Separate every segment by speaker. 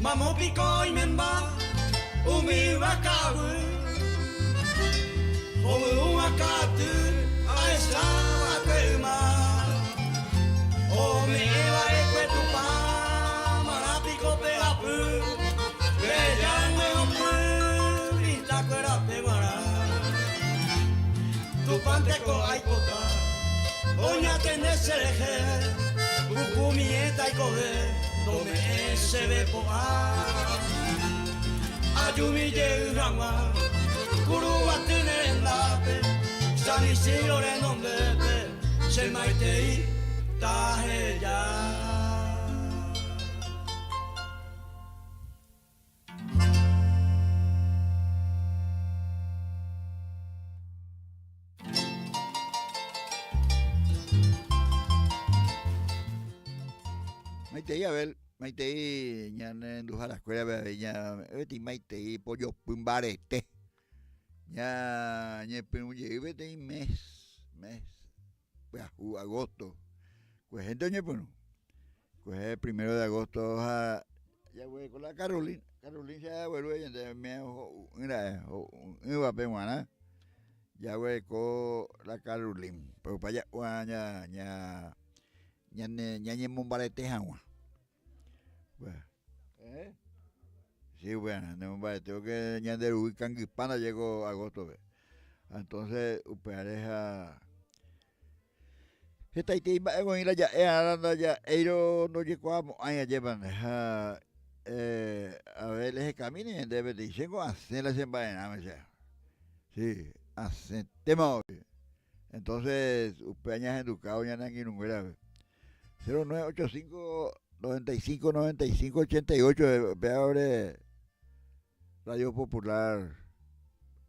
Speaker 1: Mamo piko oimemba umi yva ka'aguy, hovyũva ka'aty ahecha va'ekue yma. Ome'ẽ va'ekue Tupã, marã piko pe hapy, peheja rangue hopy mitã kuérape guarã. Tupãnteko aipota oñatende che rehe, pukumiẽ taikove ndome'ẽ chéve po'a. Ajumi jey hag̃ua Kuruguaty ne rendápe, San Isidro renondépe che maitei taheja.
Speaker 2: Maitei Abel, maitei ñane renduharakuérape avei ña maitei pojopy mbarete. Ña ñepyrũ jey peteĩ mes, mes pyahu agosto. Kuehénte oñepyrũ. Kuehe primero de agosto ha jaguereko la Carolina. Carolina che agueru ñande me ho'u'ỹ ra'e, ho'u'ỹvape g̃uarã jaguereko la Carolina. Pero opa ja'u'arã ña, ña, ñane, ñañemombarete hag̃ua. Eh? Sí, upearã, nemombarete porque ñande ruguy kangypa ndaje ko agosto-pe. Entonces, upeare ha Hetaitei mba'e oĩ la ja'e ára ndaja'éirõ ndojekuaamo'ãi ajépa nde ha Abel ehekamíne ñande peteĩ chéngo asẽ la che mba'erãme che sí asẽtéma voi entonces upe añahendukávo ñane angirũnguérape 0985 95 95 88 péva ore Radio Popular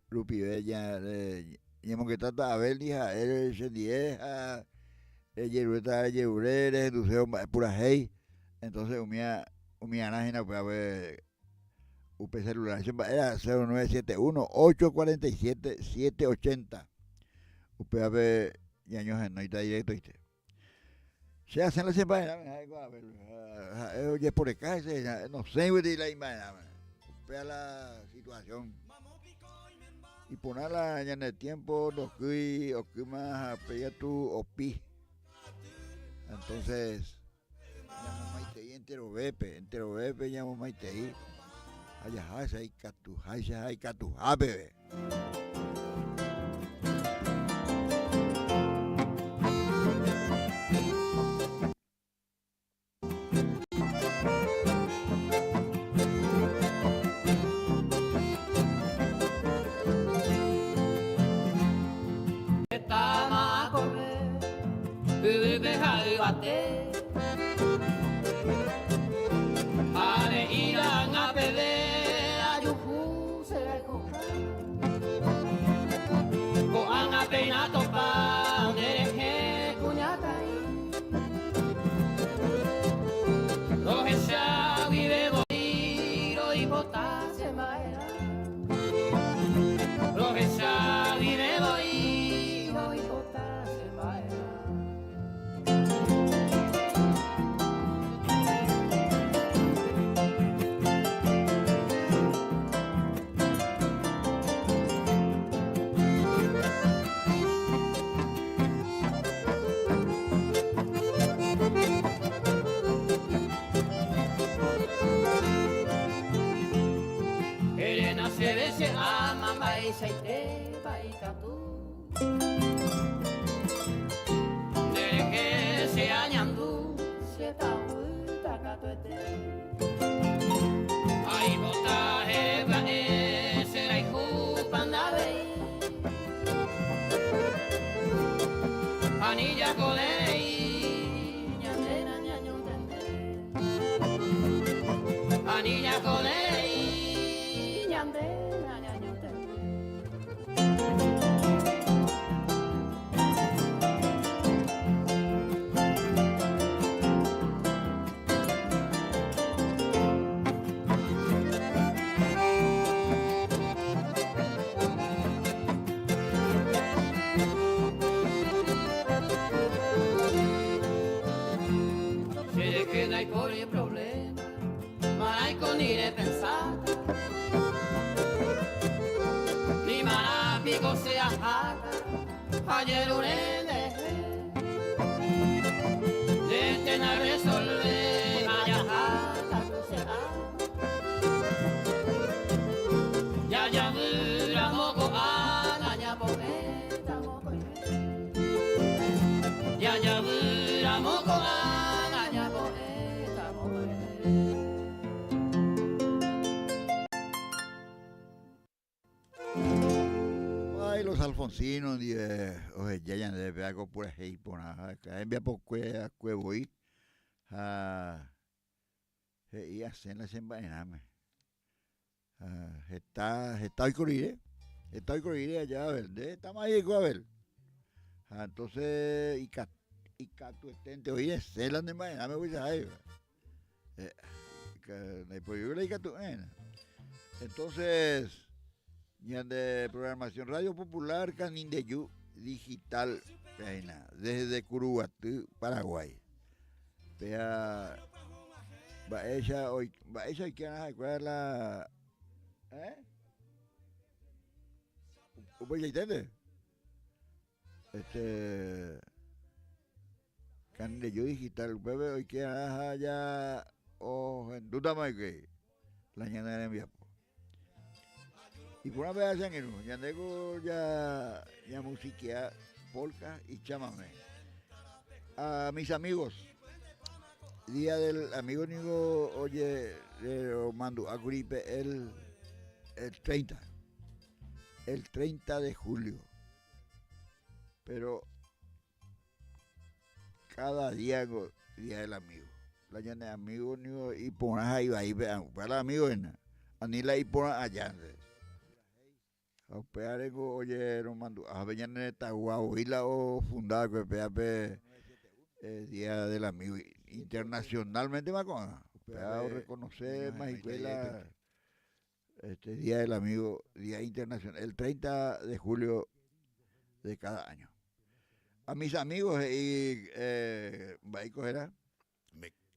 Speaker 2: rupive ñañemongetáta Abel-ndi ha'e chendie ha rejeruréta rejerure rehendusévo mba'e purahéi entonces umía umiarã hína upévape upe celular che mba'éra 0971 847 780 upévape ñañohenóita directoite. Che asẽ la che mba'erãme ha'e ko Abel ha'e ojeporeka hese ha'e nosẽi gueteri la imba'erãme upéva la situación iporã la ñane tiempo ndokýi okýma ha upéi katu opi entonces ñamomaitei enterovépe enterovépe ñamomaitei ha jaháicha ikatuháicha ha ikatuha peve.
Speaker 1: Yvýpe ha yvate. Ha ne'ĩrã peve ajuhu che rayhuha. Ko'ág̃a péina topa nde rehe kuñataĩ. Rohecha guive voi roipota che mba'erã. Rohecha guive voi roipota che mba'erã. Eréna chéve che áma mba'eichaitépa ikatu. Nderehe che añandu che tavýta katuete. Aipota hepya'e che rayhúpa ndavei. Ani jakoderei ñande nañañontende. Ani jakoderei ñande nañañontende. Cherehe ndaipóri problema.
Speaker 3: Mba'éiko ni repensáta, ni marã piko che aháta ajerure nderehe. Ndéntena resolve ha jaháta ku che ára. Jajavýramo ko'ág̃a ñapo'ẽta mokõive. Jajavýramo ko'ág̃a ñapo'ẽta mokõive.
Speaker 2: Ay, los Alfonsinos ndive oheja ñandéve péva ko purahéi porã ha hembiapokue akue voi ha he'i asẽ la che mba'erãme. Ha heta, heta oiko rire, heta oiko rire aja Abel, nde hetáma ahí oiko Abel. Ha entonces ikatueténte oĩ esẽ la ne mba'erãme upeichaháiva. Eh, ndaipoivéi la ikatu'ỹena. Entonces, ñande programación Radio Popular Canindeju Digital, péina, desde Curuguaty, Paraguay. Péa mba'éicha mba'éicha oike arã ha'ekuéra la eh? Upeichaiténte. Este Candello digital upépe oike arã ha ja ohendútama hikuái la ñane rembiapo. Iporã pe che angirũ, ñandéko ja ñamusiquea polka y chamamé. A mis amigos, día del amigo ningo oye mandu'a kuri pe el, el 30, el 30 de julio. Pero Cada día ko día del amigo. La ñane amigo niko iporã ha ivaípe upéva la amigo hína. Ani la iporã ajánte. Ha upévare ko ojeromandu'ápe ñane retãygua voi la ofunda va'ekue péva pe día del amigo internacionalmente-ma ko'ág̃a. Upéva orrekonoséma hikuái la este día del amigo, día internacional, el 30 de julio de cada año. A mis amigos he'i eh, mba'éiko héra?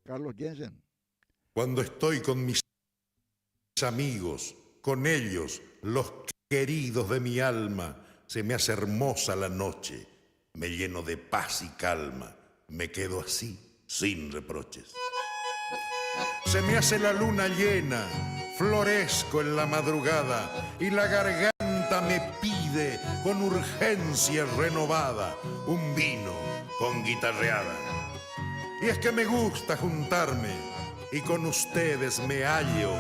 Speaker 2: Carlos Jensen.
Speaker 4: Cuando estoy con mis amigos, con ellos, los queridos de mi alma, se me hace hermosa la noche, me lleno de paz y calma, me quedo así, sin reproches. Se me hace la luna llena, florezco en la madrugada y la garganta me pide con urgencia renovada un vino con guitarreada. Y es que me gusta juntarme y con ustedes me hallo,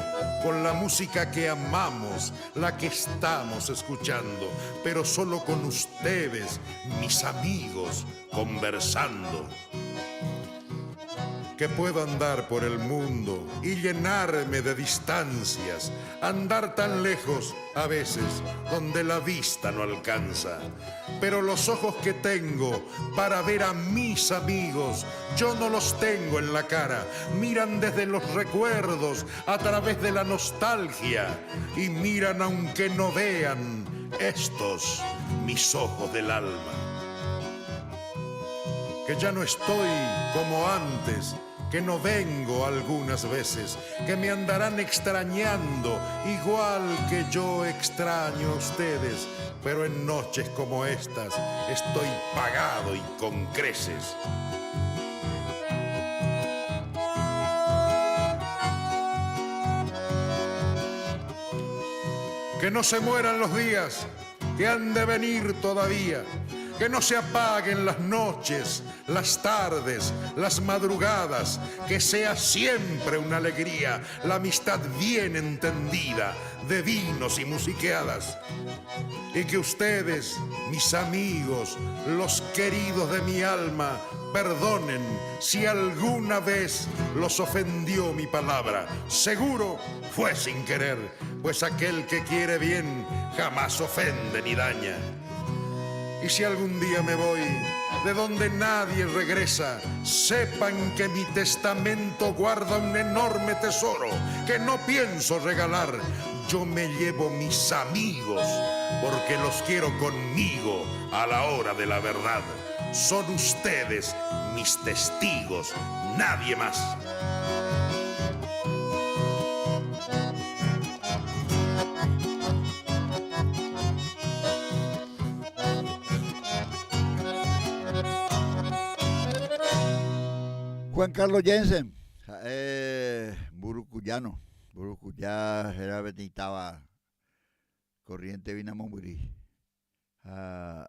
Speaker 4: con la música que amamos, la que estamos escuchando, pero solo con ustedes, mis amigos, conversando que puedo andar por el mundo y llenarme de distancias, andar tan lejos a veces donde la vista no alcanza. Pero los ojos que tengo para ver a mis amigos, yo no los tengo en la cara, miran desde los recuerdos, a través de la nostalgia, y miran aunque no vean estos mis ojos del alma. Que ya no estoy como antes, que no vengo algunas veces, que me andarán extrañando igual que yo extraño a ustedes, pero en noches como estas estoy pagado y con creces. Que no se mueran los días que han de venir todavía, que no se apaguen las noches, las tardes, las madrugadas, que sea siempre una alegría, la amistad bien entendida de vinos y musiqueadas. Y que ustedes, mis amigos, los queridos de mi alma, perdonen si alguna vez los ofendió mi palabra. Seguro fue sin querer, pues aquel que quiere bien jamás ofende ni daña. Y si algún día me voy, de donde nadie regresa, sepan que mi testamento guarda un enorme tesoro que no pienso regalar. Yo me llevo mis amigos, porque los quiero conmigo a la hora de la verdad. Son ustedes mis testigos, nadie más.
Speaker 2: Juan Carlos Jensen ha'e mburukujáno, mburukuja héra peteĩ táva Corrientes Vinamombyry ha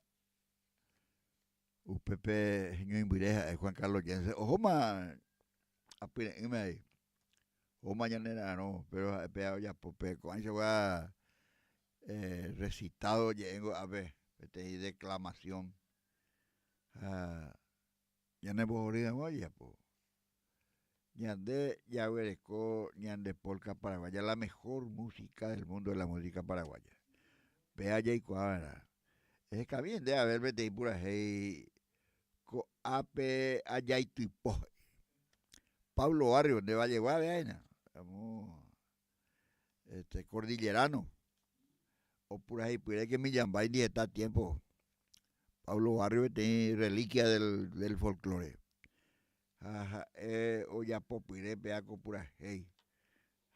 Speaker 2: upépe heñoimbyre ha'e Juan Carlos Jensen ohóma apyre'ỹme avei, ohóma ñanera'arõ péro ha'e péva ojapo pe ko'ãichagua recitado oje'éngo ápe peteĩ declamación ha ñanembohory hag̃ua ojejapo. Ñande jaguereko ñande polka paraguaya, la mejor música del mundo es la música paraguaya. Péva jaikuaa va'erã. Ehekami nde a ver peteĩ purahéi ko'ápe ajaitypo. Pablo Barrio, nde vallegua veáina, amo este cordillerano. Opuraheipyre que Millambáindi heta tiempo. Pablo Barrio peteĩ reliquia del, del folklore. Ha ha'e ojapopyre péa ko purahéi.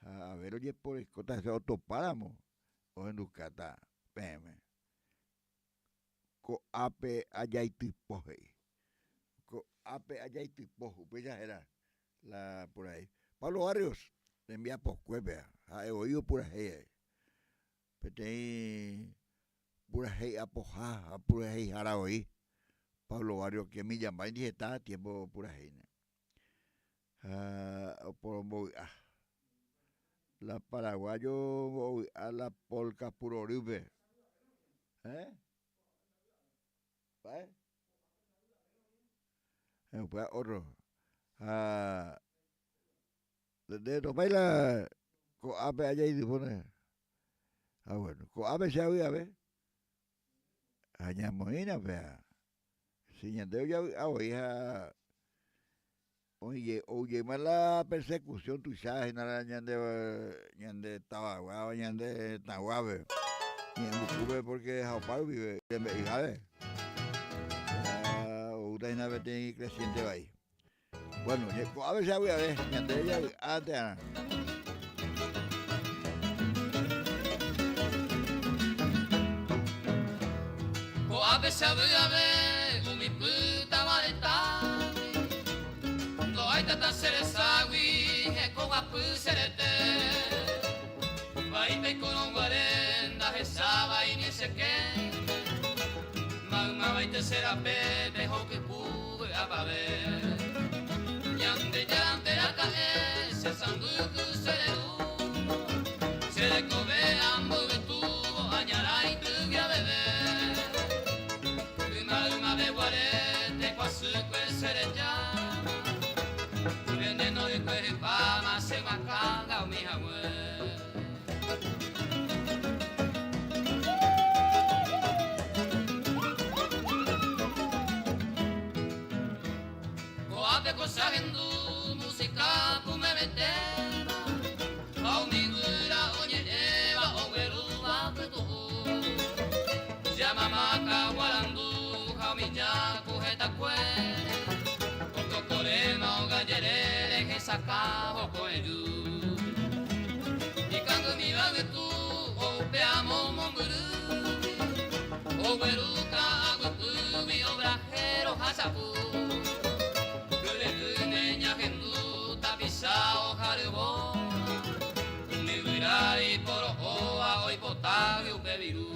Speaker 2: Ha a ver ojeporekóta hese otopáramo ohendukáta peẽme. Ko'ápe ajaitypo he'i. Ko'ápe ajaitypo, upéicha héra la purahéi. Pablo Barrios rembiapokue péa, ha'e voi opurahéi avei. Peteĩ purahéi apoha ha puraheihára voi, Pablo Barrios ke Millambáindi heta tiempo opurahéine. Ha oporombovy'a. La paraguayo ovy'a la polka purorýpe. Eh? Mba'e? Eh, upéva otro. Ha nde topái la ko'ápe ajaitypóne. Ha bueno, ko'ápe che avy'ave. Ha ñamoĩna péa. Si ñande ojavy'a voi ha oĩje ou jeýma la persecución tuicha hína la ñande ñande tavaguáva, ñande retãguápe, ñe'ẽmbukúpe porque ha opa rupive rembe'yhápe ha oúta hína peteĩ creciente vai. Bueno, ko'ápe che avy'ave, ñande javy'ánte arã.
Speaker 3: Ko'ápe che avy'ave umi pytagua retãgui, ndo'ái tata che reságui heko guapy che rete. Vaípe oikorõ guare ndahechávai ni che kéme, maymavaite che rapépe hokypu vy'apave. Ñandejárante raka'e che sãmbyky che reru, che rekove amboyvetúvo añarãitýgui aveve. Yma ymave guare tekuasykue che rejáma, veneno ykue hypáma che myakãnga umi hague. Ko'ápe ko che ahendu música pumevetéva ha umi guyra oñe'ẽva oguerúva pytu'u. Che amamaka guarandu ha umi jaku hetakuére, okokoréma óga jerére hesakãvo ko'ẽju. Ikangymíva yvytu oupe amo mombyrýgui, ogueru ka'aguypýgui obrajero ha chapu. Kyre'ỹme ñahendu tapicha oharyvóva, umi guyra iporo'óva oipotágui upe viru.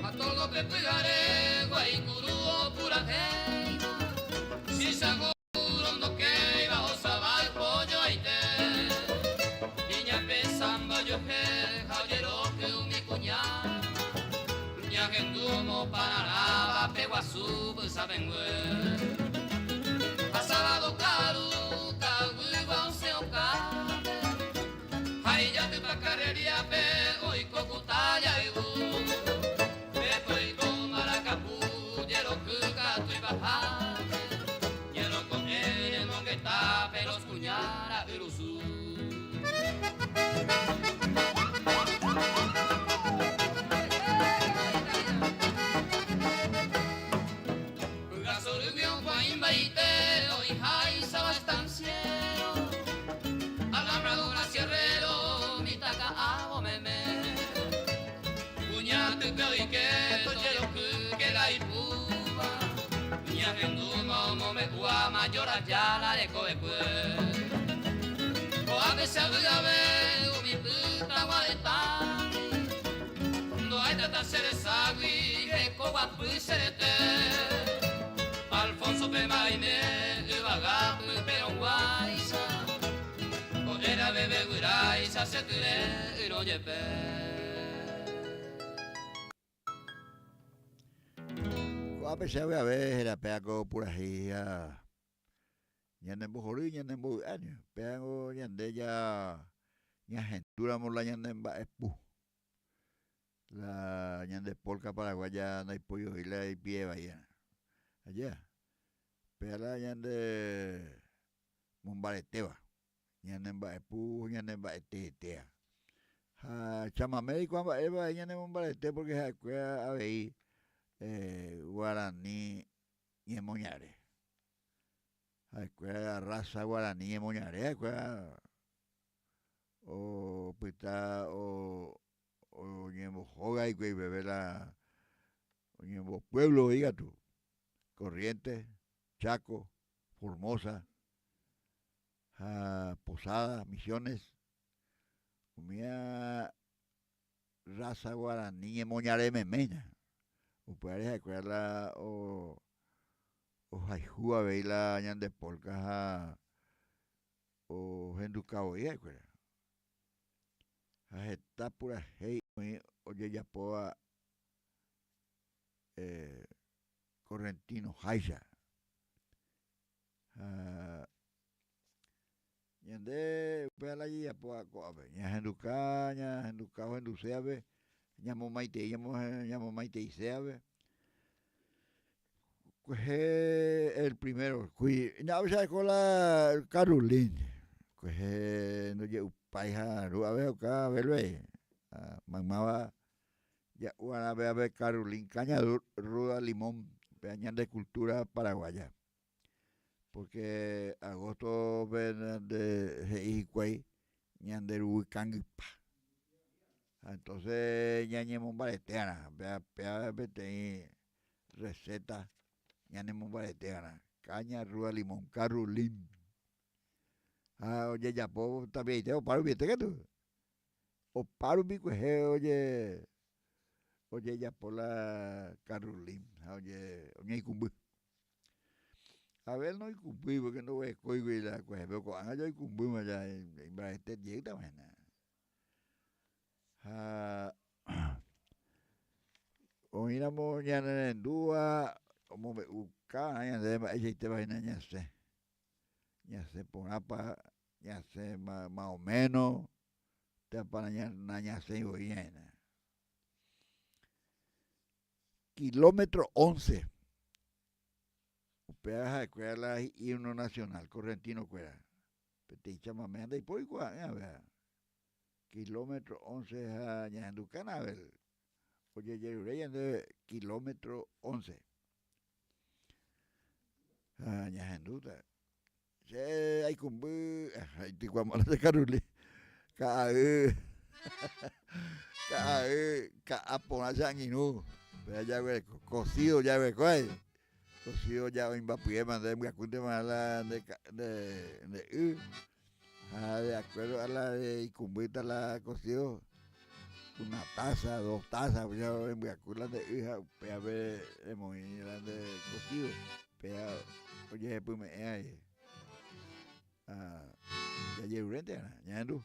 Speaker 3: Ha todo pe pyhare guaikuru opurahéiva, chichagua ndokéiva osava ipojoaite. Iñapesãmba ojuehe ha ojeroky umi kuña, ñahendu omopararãva pe guasu pysãpẽngue. Ha sábado ka'aru ka'aguýva osẽ okápe. Ha ijatypa karreriápe oiko ku tálla yvu. Pépe oiko marakapu jeroky katu ipahápe, ñeroko'ẽ ñemongetápe los kuña ra'yrusu. Py'asorýgui oguahẽ. Ojaporaja la rekovekue. Ko'ápe che avy'ave umi pytagua retãgui. Ndo'aitata che reságui heko guapy che rete. Alfonso pe maime yvaga pyperõguáicha. Ko'ẽra veve guyráicha che tyre'ỹrõ jepe.
Speaker 2: Ko'ápe che avy'ave héra péa ko purahéi ha ñanembohory ñanembovy'a ño. Péango ñande ja ñahendúramo la ñane mba'epu. La ñande polka paraguaya ndaipoioi la ipie vai. Ajéa. Péa la ñande mombaretéva. Ñane mba'epu ñane mba'eteetéa. Ha chamame reikuaa mba'épa avei ñanemombarete porque ha'ekuéra avei guarani ñemoñare. Ha'ekuéra raza guarani ñemoñare ha'ekuéra opyta oñembohóga hikuái upépe la oñembopueblo voi katu, Corrientes, Chaco, Formosa ha Posada, Misiones, umíva raza guarani ñemoñare meména. Upévare ha'ekuéra la ohayhu avei la ñande polka ha ohenduka voi ha'ekuéra. Ha heta purahéi oĩ ojejapóva correntino háicha. Ha ñande upéva la jajapóva ko'ápe, ñahenduka, ñahenduka ohendusévape, ñamomaitei, ñamomaiteisévape. Kuehe el primero, kui, ña'avecha la Carolín, kuehe ndoje'upái ha ru'ave oka Abel-pe, maymáva ja'uarã pévape Carolín caña ruda limón, péva ñande cultura paraguaya. Porque agosto-pe ñande he'i hikuái ñande ruguy kangypa. Ha entonces ñañemombarete'arã, péva péva peteĩ receta ñanemombarete'arã, caña ruda limón, carrulim. Ha ojejapo tapiaite opárupiete katu, opárupi kuehe oje ojejapo la carrulim ha oje oñeikũmby. Abel noikũmbýi porque ndoguerekóigui la kuehe, pero ko'ág̃a ja oikũmbýma ja imbarete jeýtama hína. Ha oĩramo ñanerendúva omombe'uka ñandéve mba'eichaitépa hína ñasẽ, ñasẽ porãpa, ñasẽ más o menos, térãpa nañasẽi voi ñaína. Kilómetro 11. Upéva ha'ekuéra la himno nacional correntino kuéra. Peteĩ chamame ha ndaipóri kuaa'ỹ avea. Kilómetro 11 ha ñahendukána Abel. Ojejerure ñandéve kilómetro 11. Ha ñahendúta. Che aikũmby, aitykuáma la che karuli, ka'ay, ka'ay, ka'a porã che angirũ, péva jaguereko, cocido jaguereko ai, cocido ja oĩmbapyéma nde mbyakúntema la nde nde y, ha de acuerdo a la reikũmbýta la cocido, una taza, dos taza, upéicha rembyaku la nde y ha upévape remoĩ la nde cocido. Péa ojehepyme'ẽ ae. Ah, jajerurénte arã, ñahendu.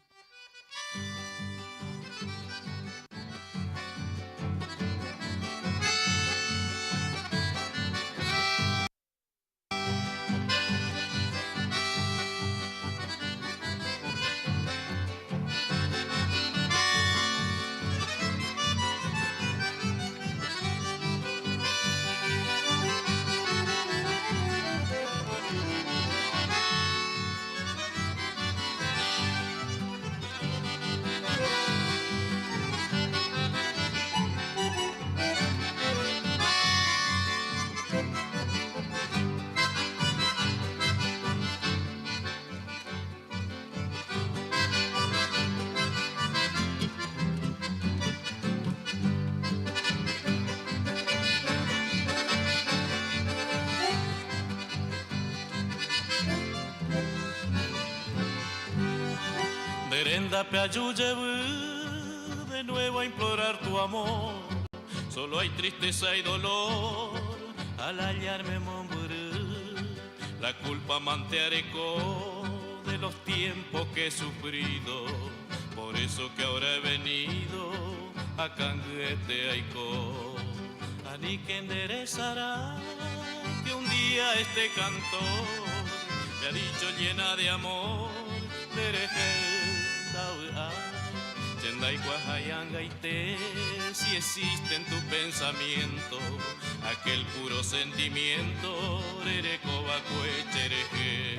Speaker 5: Rendápe aju jevy de nuevo a implorar tu amor Solo hay tristeza y dolor al hallarme mombyry La culpa mante areko de los tiempos que he sufrido Por eso que ahora he venido akangyete aiko Aníke nderesarái que un día este cantor te ha dicho llena de amor nderehe ndavy'ái Che ndaikuaahái angaite si existe en tu pensamiento aquel puro sentimiento rerekova'ekue cherehe.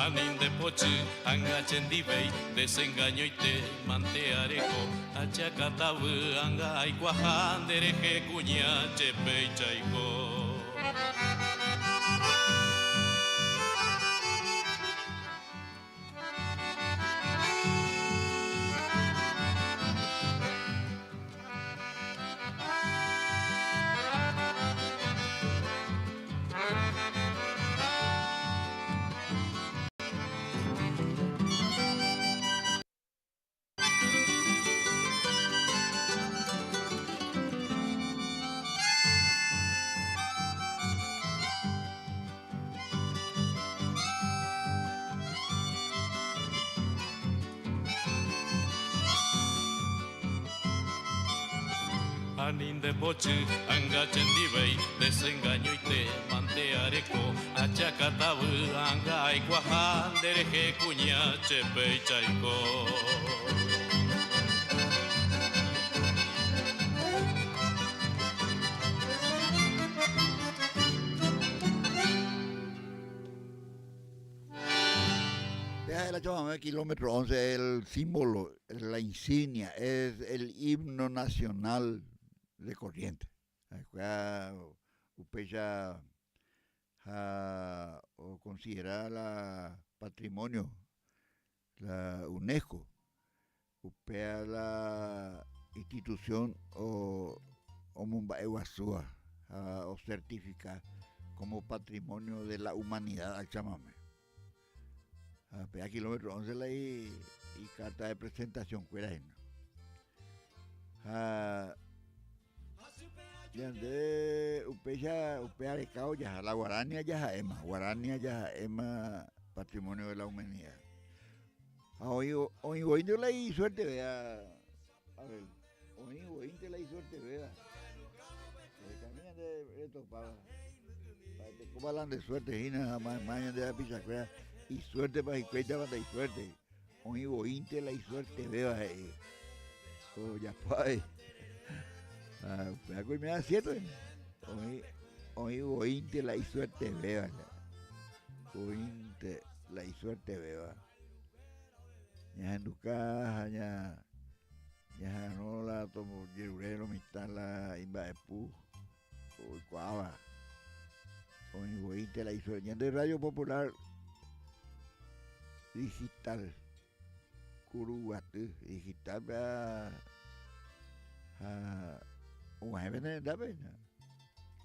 Speaker 5: Ani nde pochy anga chendivéi desengañoite mante areko achakatavy anga aikuaha nde rehe kuña che péichaiko. Ani nde pochy anga chendivéi desengañoite mante areko achakatavy anga aikuaha nderehe kuña che péichaiko.
Speaker 2: Deja el chamamé kilómetro 11, el símbolo, la insignia, es el himno nacional de Corrientes. Upéicha ha oconsidera la patrimonio la UNESCO, upéva la institución omomba'eguasúva ha ocertifica como patrimonio de la humanidad Achamame. Ha péva kilómetro 11 la icarta de presentación kuéra hína. Ha ñande upéicha upe arekáo jaha la guarania jaha'éma, guarania jaha'éma patrimonio de la humanidad. Ha oĩ oĩ voínte la isuertevéva, Abel, oĩ voínte la isuertevéva. Ehekami ñande retopáva. Mba'etekópa la nde suerte hína ha mayma ñande rapichakuéra isuértepa hikuáitapa ndaisuértei. Oĩ voínte la isuertevéva he'i. Ojapo avei. Ha upéva ko oiméva cierto. Oĩ, oĩ voínte la isuertevéva. Voínte la isuertevéva. Ñahenduka ha ña ñaha'arõ la tombojerure lo mitã la imba'epu oikuaáva. Oĩ voínte la isuerte. Ñande Radio Popular Digital Kuruguaty Digital pe ha og̃uahẽ pene rendápe hína.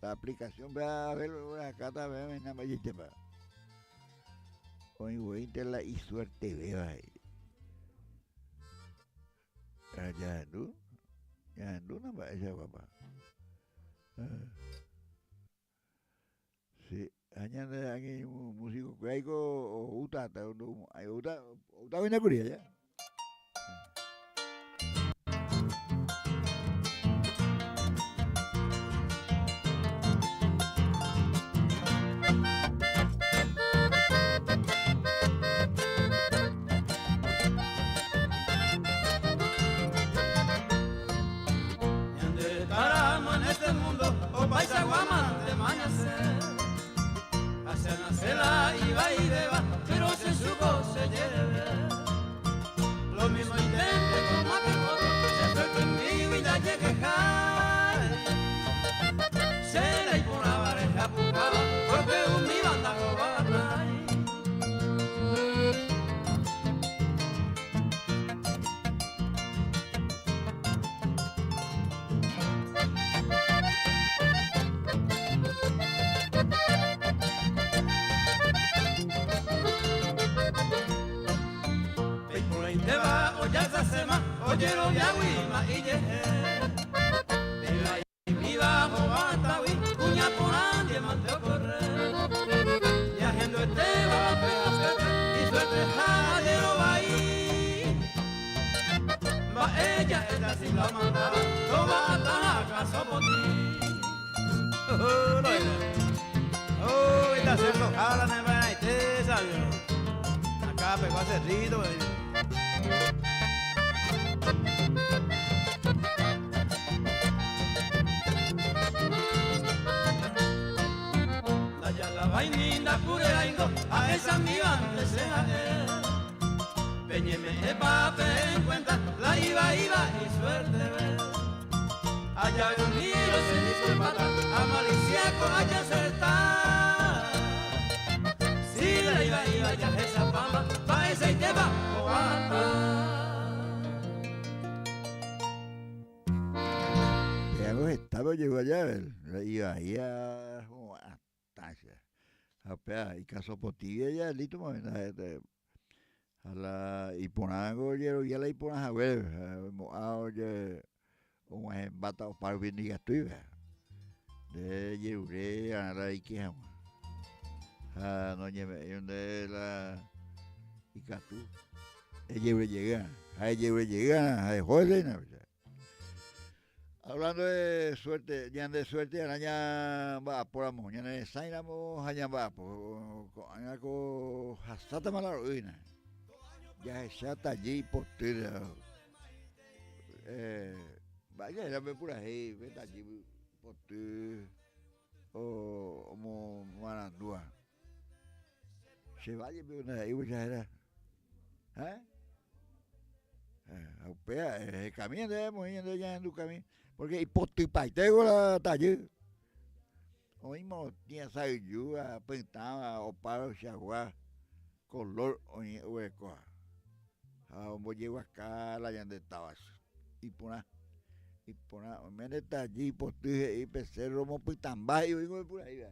Speaker 2: La aplicación pe Abel oguerahakáta peẽme hína mba'eichaitépa. Oĩ voínte la isuertevéva he'i. Jahendu, jahendúna mba'eichaguápa. Sí, ha ñande angirũ músico kuéra oúta, oúta, oúta oĩna kuri aja.
Speaker 1: Iteva ojasasẽma ojeroviáguima ijehe. Péva iviva hovatagui kuña porã ndiemante okorre. Ñahenduetéva pe apépe isuerteha jerovai. Mba'e ja'éta si la omandáva tova atã ha káso potĩ. Oh, esta cerro jala ne vainaite sabio. Acá pegó a cerrito. La vainina pureaingo a esa mi antes se Peñeme pa en cuenta la iba iba y suerte ve. Allá un hilo se disculpa a malicia con allá acertar. Si la iba iba ya esa fama pa esa y te va
Speaker 2: Péango hetápe ojehu allá, la ivaía ho'atã ha upéva ikaso potĩvi allá listo ha la iporãngo ojerovia la iporã haguére ha oimo'ã oje og̃uahẽmbáta opárupi ndikatúiva nde jerure arã la reike hag̃ua ha noñeme'ẽi ndéve la ikatu ejerure jey arã ha ejerure jey arã ha eho hese hína. Hablando de suerte, ñande suerte arã ñamba'apóramo, ñane resãiramo ha ñamba'apo, ko'ág̃a ko hasátama la ro'y hína. Jahecha tajy ipoty mba'éicha héra pe purahéi pe tajy poty omomarandúva. Che vállepe ndaha'éi upéicha héra. Ha? Ha upéva hekami ñande moĩ ñande ñahendukami porque ipotypaitéko la tajy. Oĩ morotĩ asayjúva, pytãva, opaichagua color oĩ oguerekóva. Ha ombojeguaka la ñande táva. Iporã, iporã. Oiméne tajy ipoty he'i pe cerro omopytãmba he'i oĩko pe purahéiva.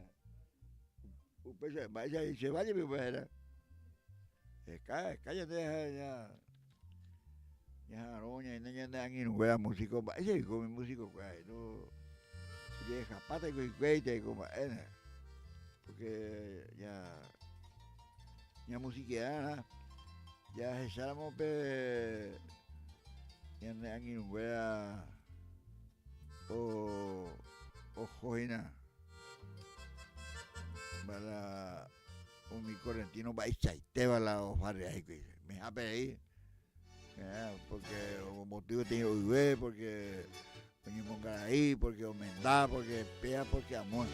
Speaker 2: Upéicha mba'éicha che vállepe upéva héra. Eka, eka ñande ña ñaha'arõ ñaine ñane angirũnguéra músico mba'éicha piko umi músico kuéra no ojehapáta piko hikuái ko mba'éne porque ña ñamusikearã jahecháramo pe ñane angirũnguéra o oho hína la umi correntino mba'eichaitéva la ofarrea hikuái mehápe rei porque omboty peteĩ ro'yve porque oñemongarai porque omenda porque péa porque amor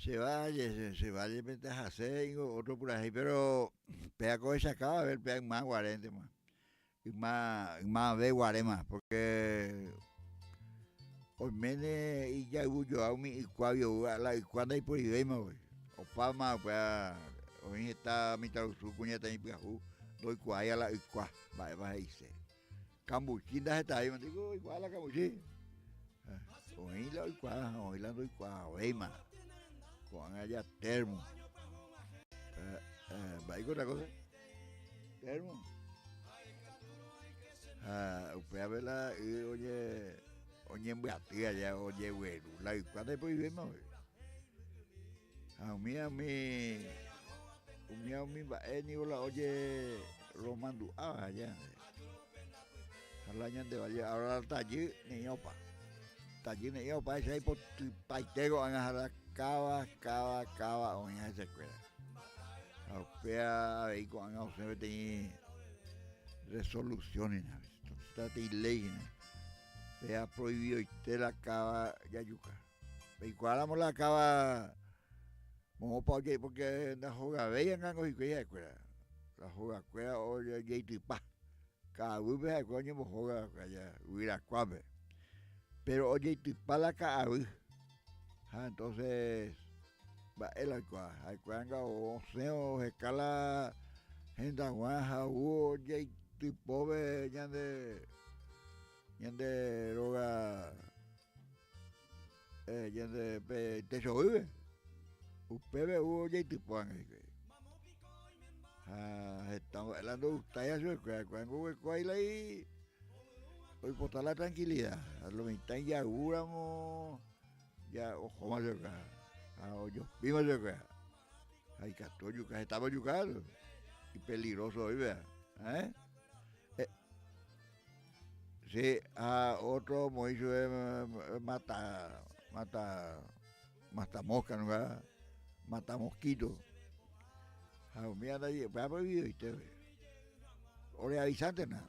Speaker 2: Se valle, se valle pentahase ingo otro purahéi pero péa ko hechakava a ver péa yma guaréntema yma ymave guaréma porque oiméne ijayvujoa umi ykuágui oúva la ykua ndaiporivéima voi opáma upéva oĩ heta mitãrusu kuñataĩ pyahu ndoikuaáiva la ykua mba'épa he'ise. Kambuchi ndahetavéima, ndéiko oikuaa la kambuchi. Oĩ la oikuaa ha oĩ la ndoikuaavéima. Ko'ág̃a ja termo. Mba'éiko otra cosa? Termo. Ha upévape la y oñe oñembyaty aja ojegueru la ykua ndaipoivéima voi. Ha umíva umi umíva umi mba'e niko la oje romandu'áva aja. Ha la ñande valle ahora la tajy ne'ĩ opa. Tajy ne'ĩ opa echa ipotypaite ko'ág̃a ha la káva, káva, káva oĩha hesekuéra. Ha upéva avei ko'ág̃a osẽ peteĩ resolución hína, peteĩ léi hína. Péva prohibioite la káva jajuka. Peikuaáramo la káva moõpa ojei porque ndahogavéi angángo hikuái ha'ekuéra. La hogakuéra ojeitypa. Ka'aguýpe ha'ekuéra oñembohóga va'ekue aja yvyrakuápe. Péro ojeitypa la ka'aguy. Ha entonces mba'e la oikuaa. Ha'ekuéra anga osẽ oheka la hendag̃ua ha ou ojeitypópe ñande ñande róga Ñande pe techo guýpe, upépe ou ojaitypo hikuái. Ha heta mba'e la ndogustáiva chupekuéra, hikuái oguereko la oipota la tranquilidad. Ha lo mitã ijayvúramo ja ohóma chupekuéra ha ojopíma chupekuéra. Ha ikatu ojuka, hetápe ojuka katu, ipeligroso oĩ péva. Eh? Sí, ha otro omoĩ chupe mata, mata, mata mosca nunga, mata mosquito. Ha umi ndaje, upéva prohibidoite. Ore avisántena.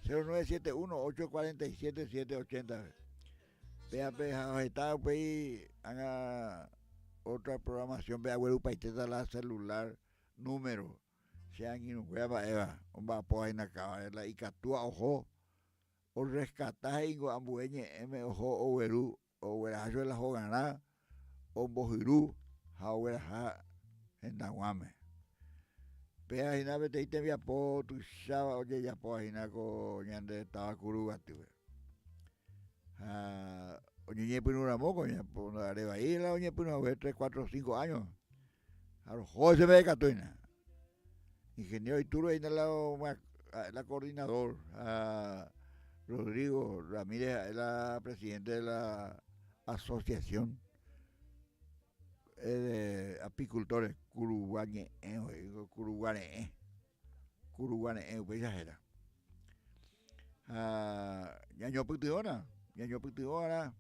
Speaker 2: 0971 847 780. Péape ha heta upéi ág̃a otra programación-pe aguerupaitéta la celular número. Che angirũnguéra mba'éva omba'apo hína kávare la ikatúva oho orreskata he'ingo ambue ñe'ẽme oho ogueru ogueraha chupe la hogarã ombohyru ha ogueraha hendag̃uáme. Péva hína peteĩ tembiapo tuicháva ojejapóva hína ko ñande táva Kuruguatýpe. Ha oñeñepyrũ ramo ko are vai la oñepyrũ hague tres, cuatro, cinco años. Ha roho che meve katu hína. Ingeniero Iturbe hína la, la coordinador. Ha Rodrigo Ramírez ha'e la presidente de la asociación de apicultores Kurugua ñe'ẽ, Kurugua re'ẽ. Kurugua re'ẽ upéicha héra. Ha ñañopytyvõna, ñañopytyvõva'erã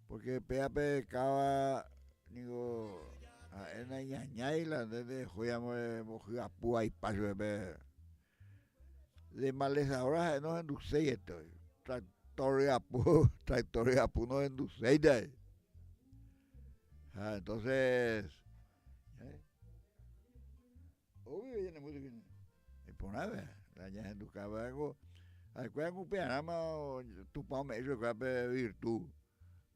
Speaker 2: porque péape káva niko ha'e naiñañái la nde ndehóiramo rembohyapu vaipa chupe pe. De malezadora ha'e nohenduséi eto. Tractor ryapu, tractor ryapu nohenduséi ndae. Ha entonces, eh, obvio ñane música iporãve, la ñahendukáva ko ha'ekuéra ku upearãma Tupã ome'ẽ chupekuéra pe virtud,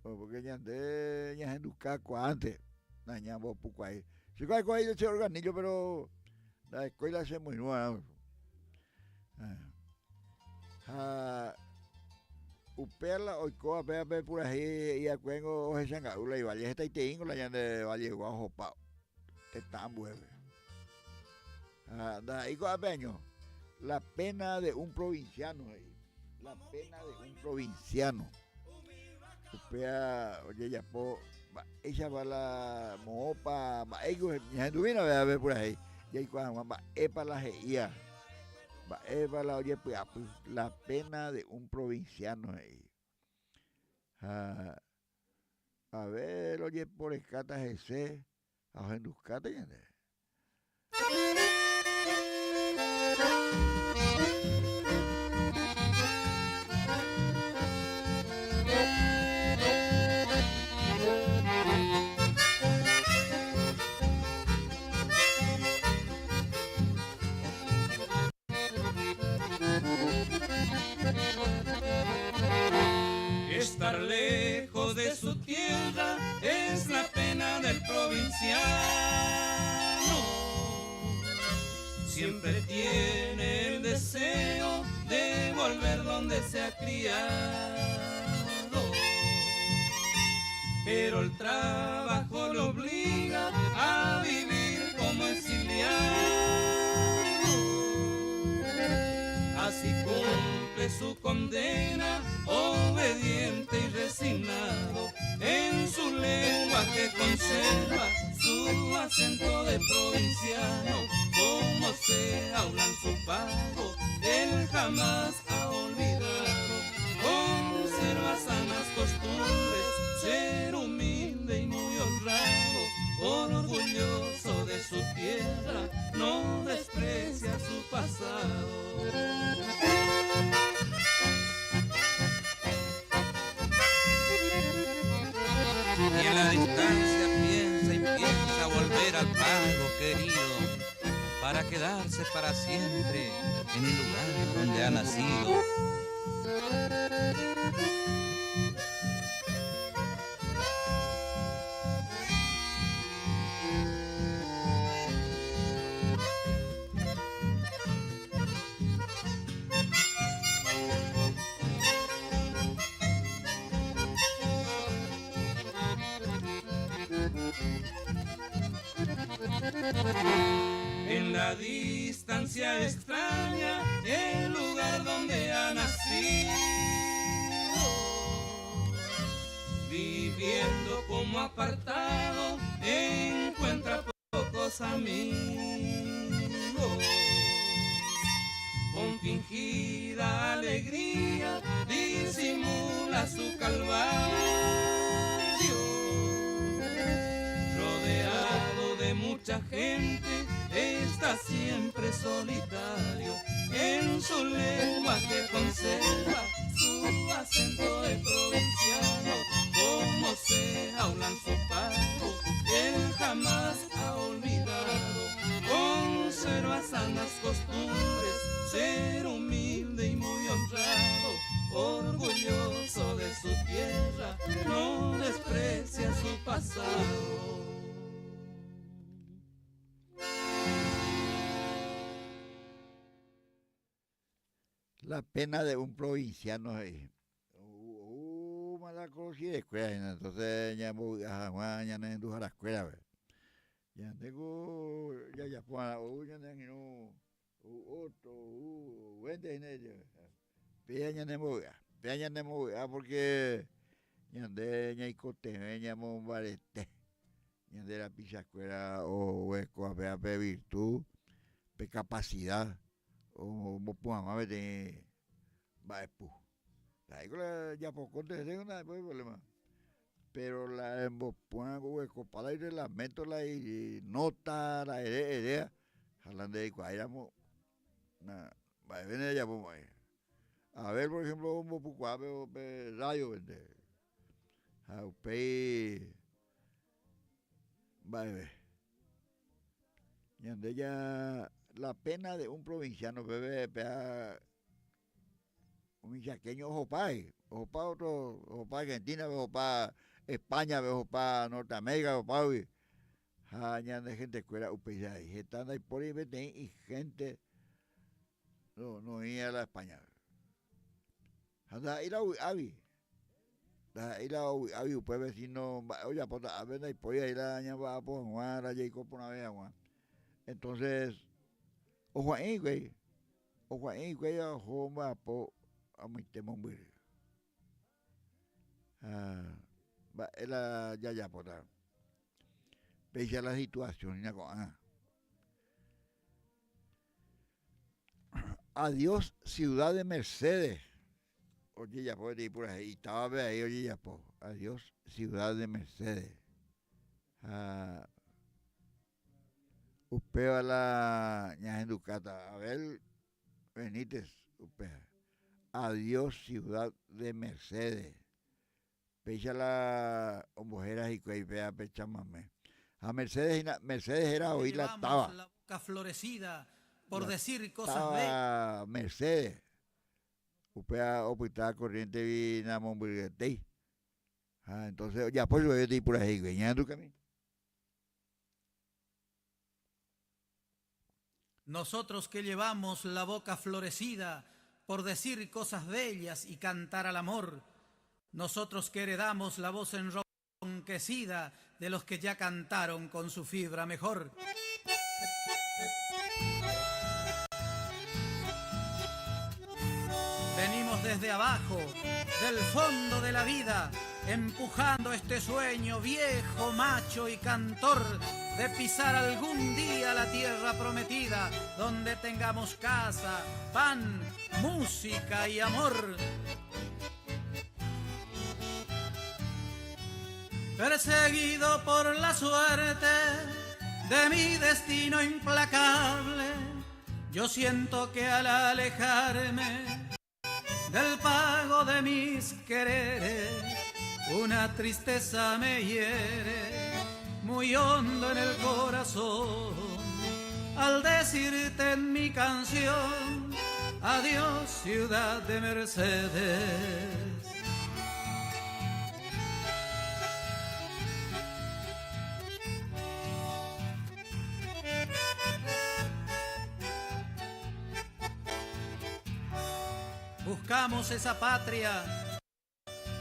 Speaker 2: porque ñande ñahenduka kuaánte, nañambopukuaái. Che ko aikuaa che organillo pero Nda'ekói la che moirũ va'erã. Ha upéva la oikóva péva pe purahéi he'i va'ekue ningo ohechanga'u la ivalle. Hetaiteíngo la ñande vallegua ohopa tetã ambuépe. Ha ndaha'éi ko'ápe año. La pena de un provinciano he'i. La pena de un provinciano. Upéva ojejapo mba'éichapa la moõpa mba'éiko ñahenduvírõ avei purahéi jaikuaa hag̃ua mba'épa la he'íva, mba'épa la ojepy'apy, la pena de un provinciano he'i. Ha aver ojeporekáta hese ha ohendukáta ñandéve.
Speaker 1: Estar lejos de su tierra es la pena del provinciano. Siempre tiene el deseo de volver donde se ha criado. Pero el trabajo lo obliga a vivir como exiliado. Así cumple su condena, obediente y resignado, en su lengua que conserva su acento de provinciano, como se habla en su pago, él jamás ha olvidado. Conserva sanas costumbres, ser humilde y muy honrado, orgulloso de su tierra, no desprecia su pasado. Y a la distancia piensa y piensa volver al pago querido, para quedarse para siempre en el lugar donde ha nacido. En la distancia extraña el lugar donde ha nacido, viviendo como apartado, encuentra pocos amigos. Con fingida alegría disimula su calvario, rodeado de mucha gente, está siempre solitario. En su lengua que conserva su acento de provinciano, como se habla en su pago, él jamás ha olvidado. Conserva sanas costumbres, ser humilde y muy honrado, orgulloso de su tierra, no desprecia su pasado.
Speaker 2: La pena de un provinciano he'i. Oúma la korosidekuéra hína, entonces ñambovy'a hag̃ua ñane renduharakuérape. Ñande ko jajapo va'erã ou ñane angirũ, ou otro, ou ouénte hína péa ñanembovy'a, péa ñanembovy'a porque ñande ñaikotevẽ ñamombarete ñande rapichakuéra oguereko péa pe virtud, pe capacidad ombopu hag̃ua peteĩ mba'epu. Ha'éko la japokónte hese ndaha'éi problema, pero la embopu'ã oguerekopa la ireglamento la inóta la ere eréva ha la ndereikuaáiramo na. Mba'eve ndejapomo'ãi. Abel, por ejemplo, ombopukuaa pe, pe radio-pente. Ha upéi mba'eve. Ñande ja la pena de un provinciano peve péa umi chaqueño ohopa, ohopa otro, ohopa Argentina-pe, ohopa España-pe, ohopa Norteamérica-pe, opágui. Ha ñande gentekuéra upéicha he'i, heta ndaipóri peteĩ igénte noĩva la España-pe. Ha ndaha'éi la ovy'águi, ndaha'éi la ovy'águi upépe síno mba'e ojapóta ápe ndaipóri ai la ñamba'apo hag̃ua, la jaiko porãve hag̃ua. Entonces ohua'ĩ hikuái, ohua'ĩ hikuái ha oho omba'apo amoite mombyry. Ha mba'e la jajapóta. Péicha la situación hína ko'ág̃a. Adiós ciudad de Mercedes. Ojejapo peteĩ purahéi itávape avei ojejapo. Adiós ciudad de Mercedes. Ha upéva la ñahendukáta. Abel Benítez upéva. Adiós ciudad de Mercedes. Péicha la ombohéra hikuái péva pe chamame. Ha Mercedes hína, Mercedes héra oĩ la táva.
Speaker 6: La boca florecida por
Speaker 2: La
Speaker 6: decir cosas bellas.
Speaker 2: táva Mercedes. Upéva opyta Corrientes-gui namombyryetéi. Ha entonces ojapo chupe peteĩ purahéi hikuái. Ñahendukami.
Speaker 6: Nosotros que llevamos la boca florecida por decir cosas bellas y cantar al amor, nosotros que heredamos la voz enronquecida de los que ya cantaron con su fibra mejor. Venimos desde abajo, del fondo de la vida, empujando este sueño viejo, macho y cantor de pisar algún día la tierra prometida, donde tengamos casa, pan, música y amor. Perseguido por la suerte de mi destino implacable, yo siento que al alejarme del pago de mis quereres, una tristeza me hiere muy hondo en el corazón. Al decirte en mi canción, adiós ciudad de Mercedes. Buscamos esa patria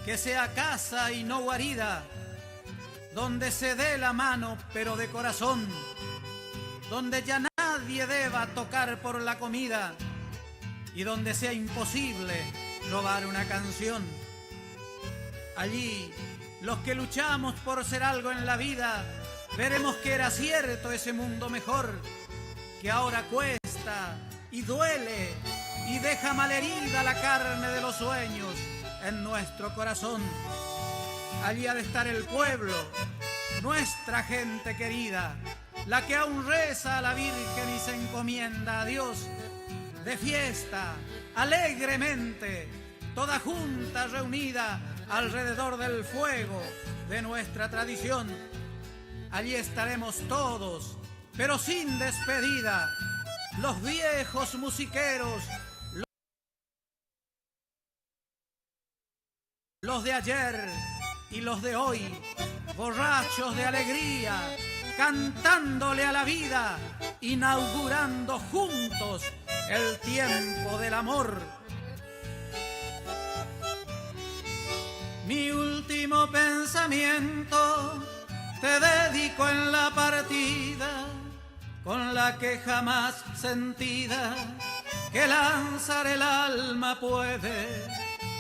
Speaker 6: que sea casa y no guarida, donde se dé la mano pero de corazón, donde ya nadie deba tocar por la comida y donde sea imposible robar una canción. Allí, los que luchamos por ser algo en la vida, veremos que era cierto ese mundo mejor, que ahora cuesta y duele y deja malherida la carne de los sueños en nuestro corazón. Allí ha de estar el pueblo, nuestra gente querida, la que aún reza a la Virgen y se encomienda a Dios, de fiesta, alegremente, toda junta reunida alrededor del fuego de nuestra tradición. Allí estaremos todos, pero sin despedida, los viejos musiqueros, los de ayer y los de hoy, borrachos de alegría, cantándole a la vida, inaugurando juntos el tiempo del amor. Mi último pensamiento te dedico en la partida, con la que jamás sentida que lanzar el alma puede.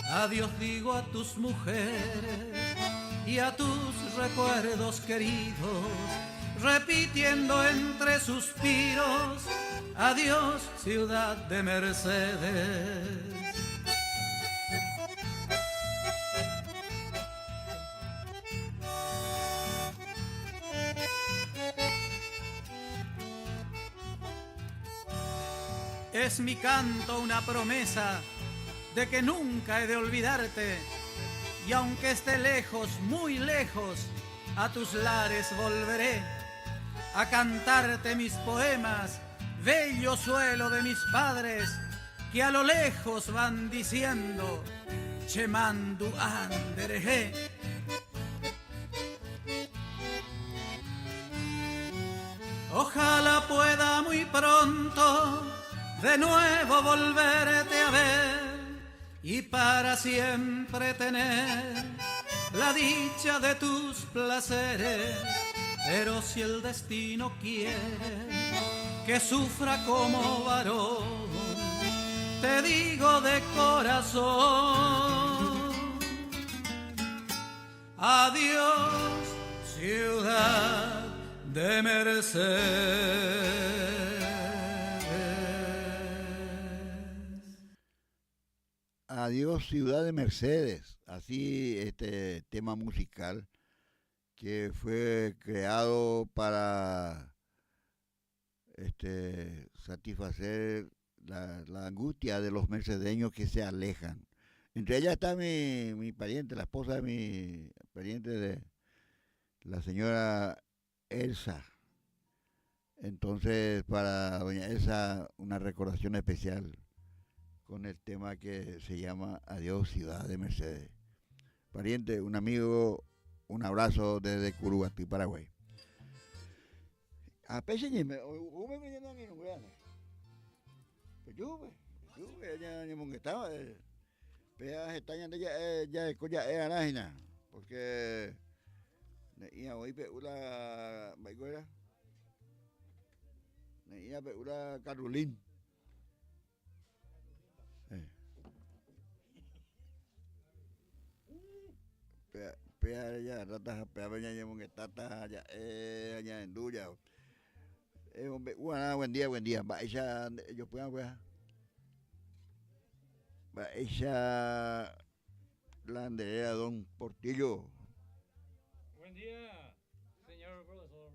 Speaker 6: Adiós digo a tus mujeres y a tus recuerdos queridos, repitiendo entre suspiros, adiós ciudad de Mercedes. Es mi canto una promesa de que nunca he de olvidarte y aunque esté lejos, muy lejos, a tus lares volveré a cantarte mis poemas, bello suelo de mis padres, que a lo lejos van diciendo, Che mandu'a nderehe. Ojalá pueda muy pronto de nuevo volverte a ver y para siempre tener la dicha de tus placeres. Pero si el destino quiere que sufra como varón, te digo de corazón. Adiós, ciudad de Mercedes.
Speaker 2: Adiós Ciudad de Mercedes, así este tema musical que fue creado para este, satisfacer la, la angustia de los mercedeños que se alejan. Entre ellas está mi, mi pariente, la esposa de mi pariente de la señora Elsa. Entonces, para doña Elsa, una recordación especial con el tema que se llama Adiós Ciudad de Mercedes. Pariente, un amigo, un abrazo desde Curuguaty, Paraguay. Ha péicha ñeime, oúme ñane angirũnguéra. Pejúpe, pejúpe ñañemongetáva. Péa heta ñande ja'e jareko ja'e arã hína, porque ne'ĩra voi pe'u la mba'éiko héra, ne'ĩra pe'u la carrulín. Péa jagarráta ha péape ñañemongetáta ha ja'e ha ñahendu ja. Emombe'u va'erã buen día, buen día, mba'éicha nde ejopýva upéva. Mba'éicha la nde réra don Portillo.
Speaker 7: Buen día, señor profesor.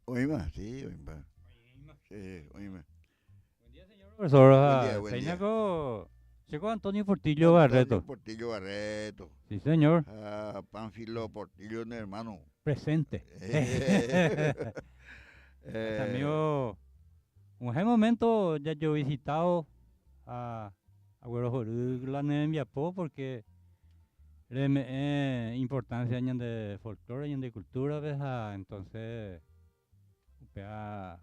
Speaker 2: Oĩma, sí, oĩmba. Oĩma. Sí, oĩma.
Speaker 7: Buen día, señor profesor. Buen día, buen día. Péina ko Antonio Portillo Barreto.
Speaker 2: Antonio Portillo Barreto.
Speaker 7: Sí, señor.
Speaker 2: Ah, Pánfilo Portillo, mi hermano.
Speaker 7: Presente. Eh. Amigo, un momento ya yo he visitado a Aguerohory la ne rembiapo porque reme'ẽ importancia ñande folklore, ñande cultura-pe ha entonces upéva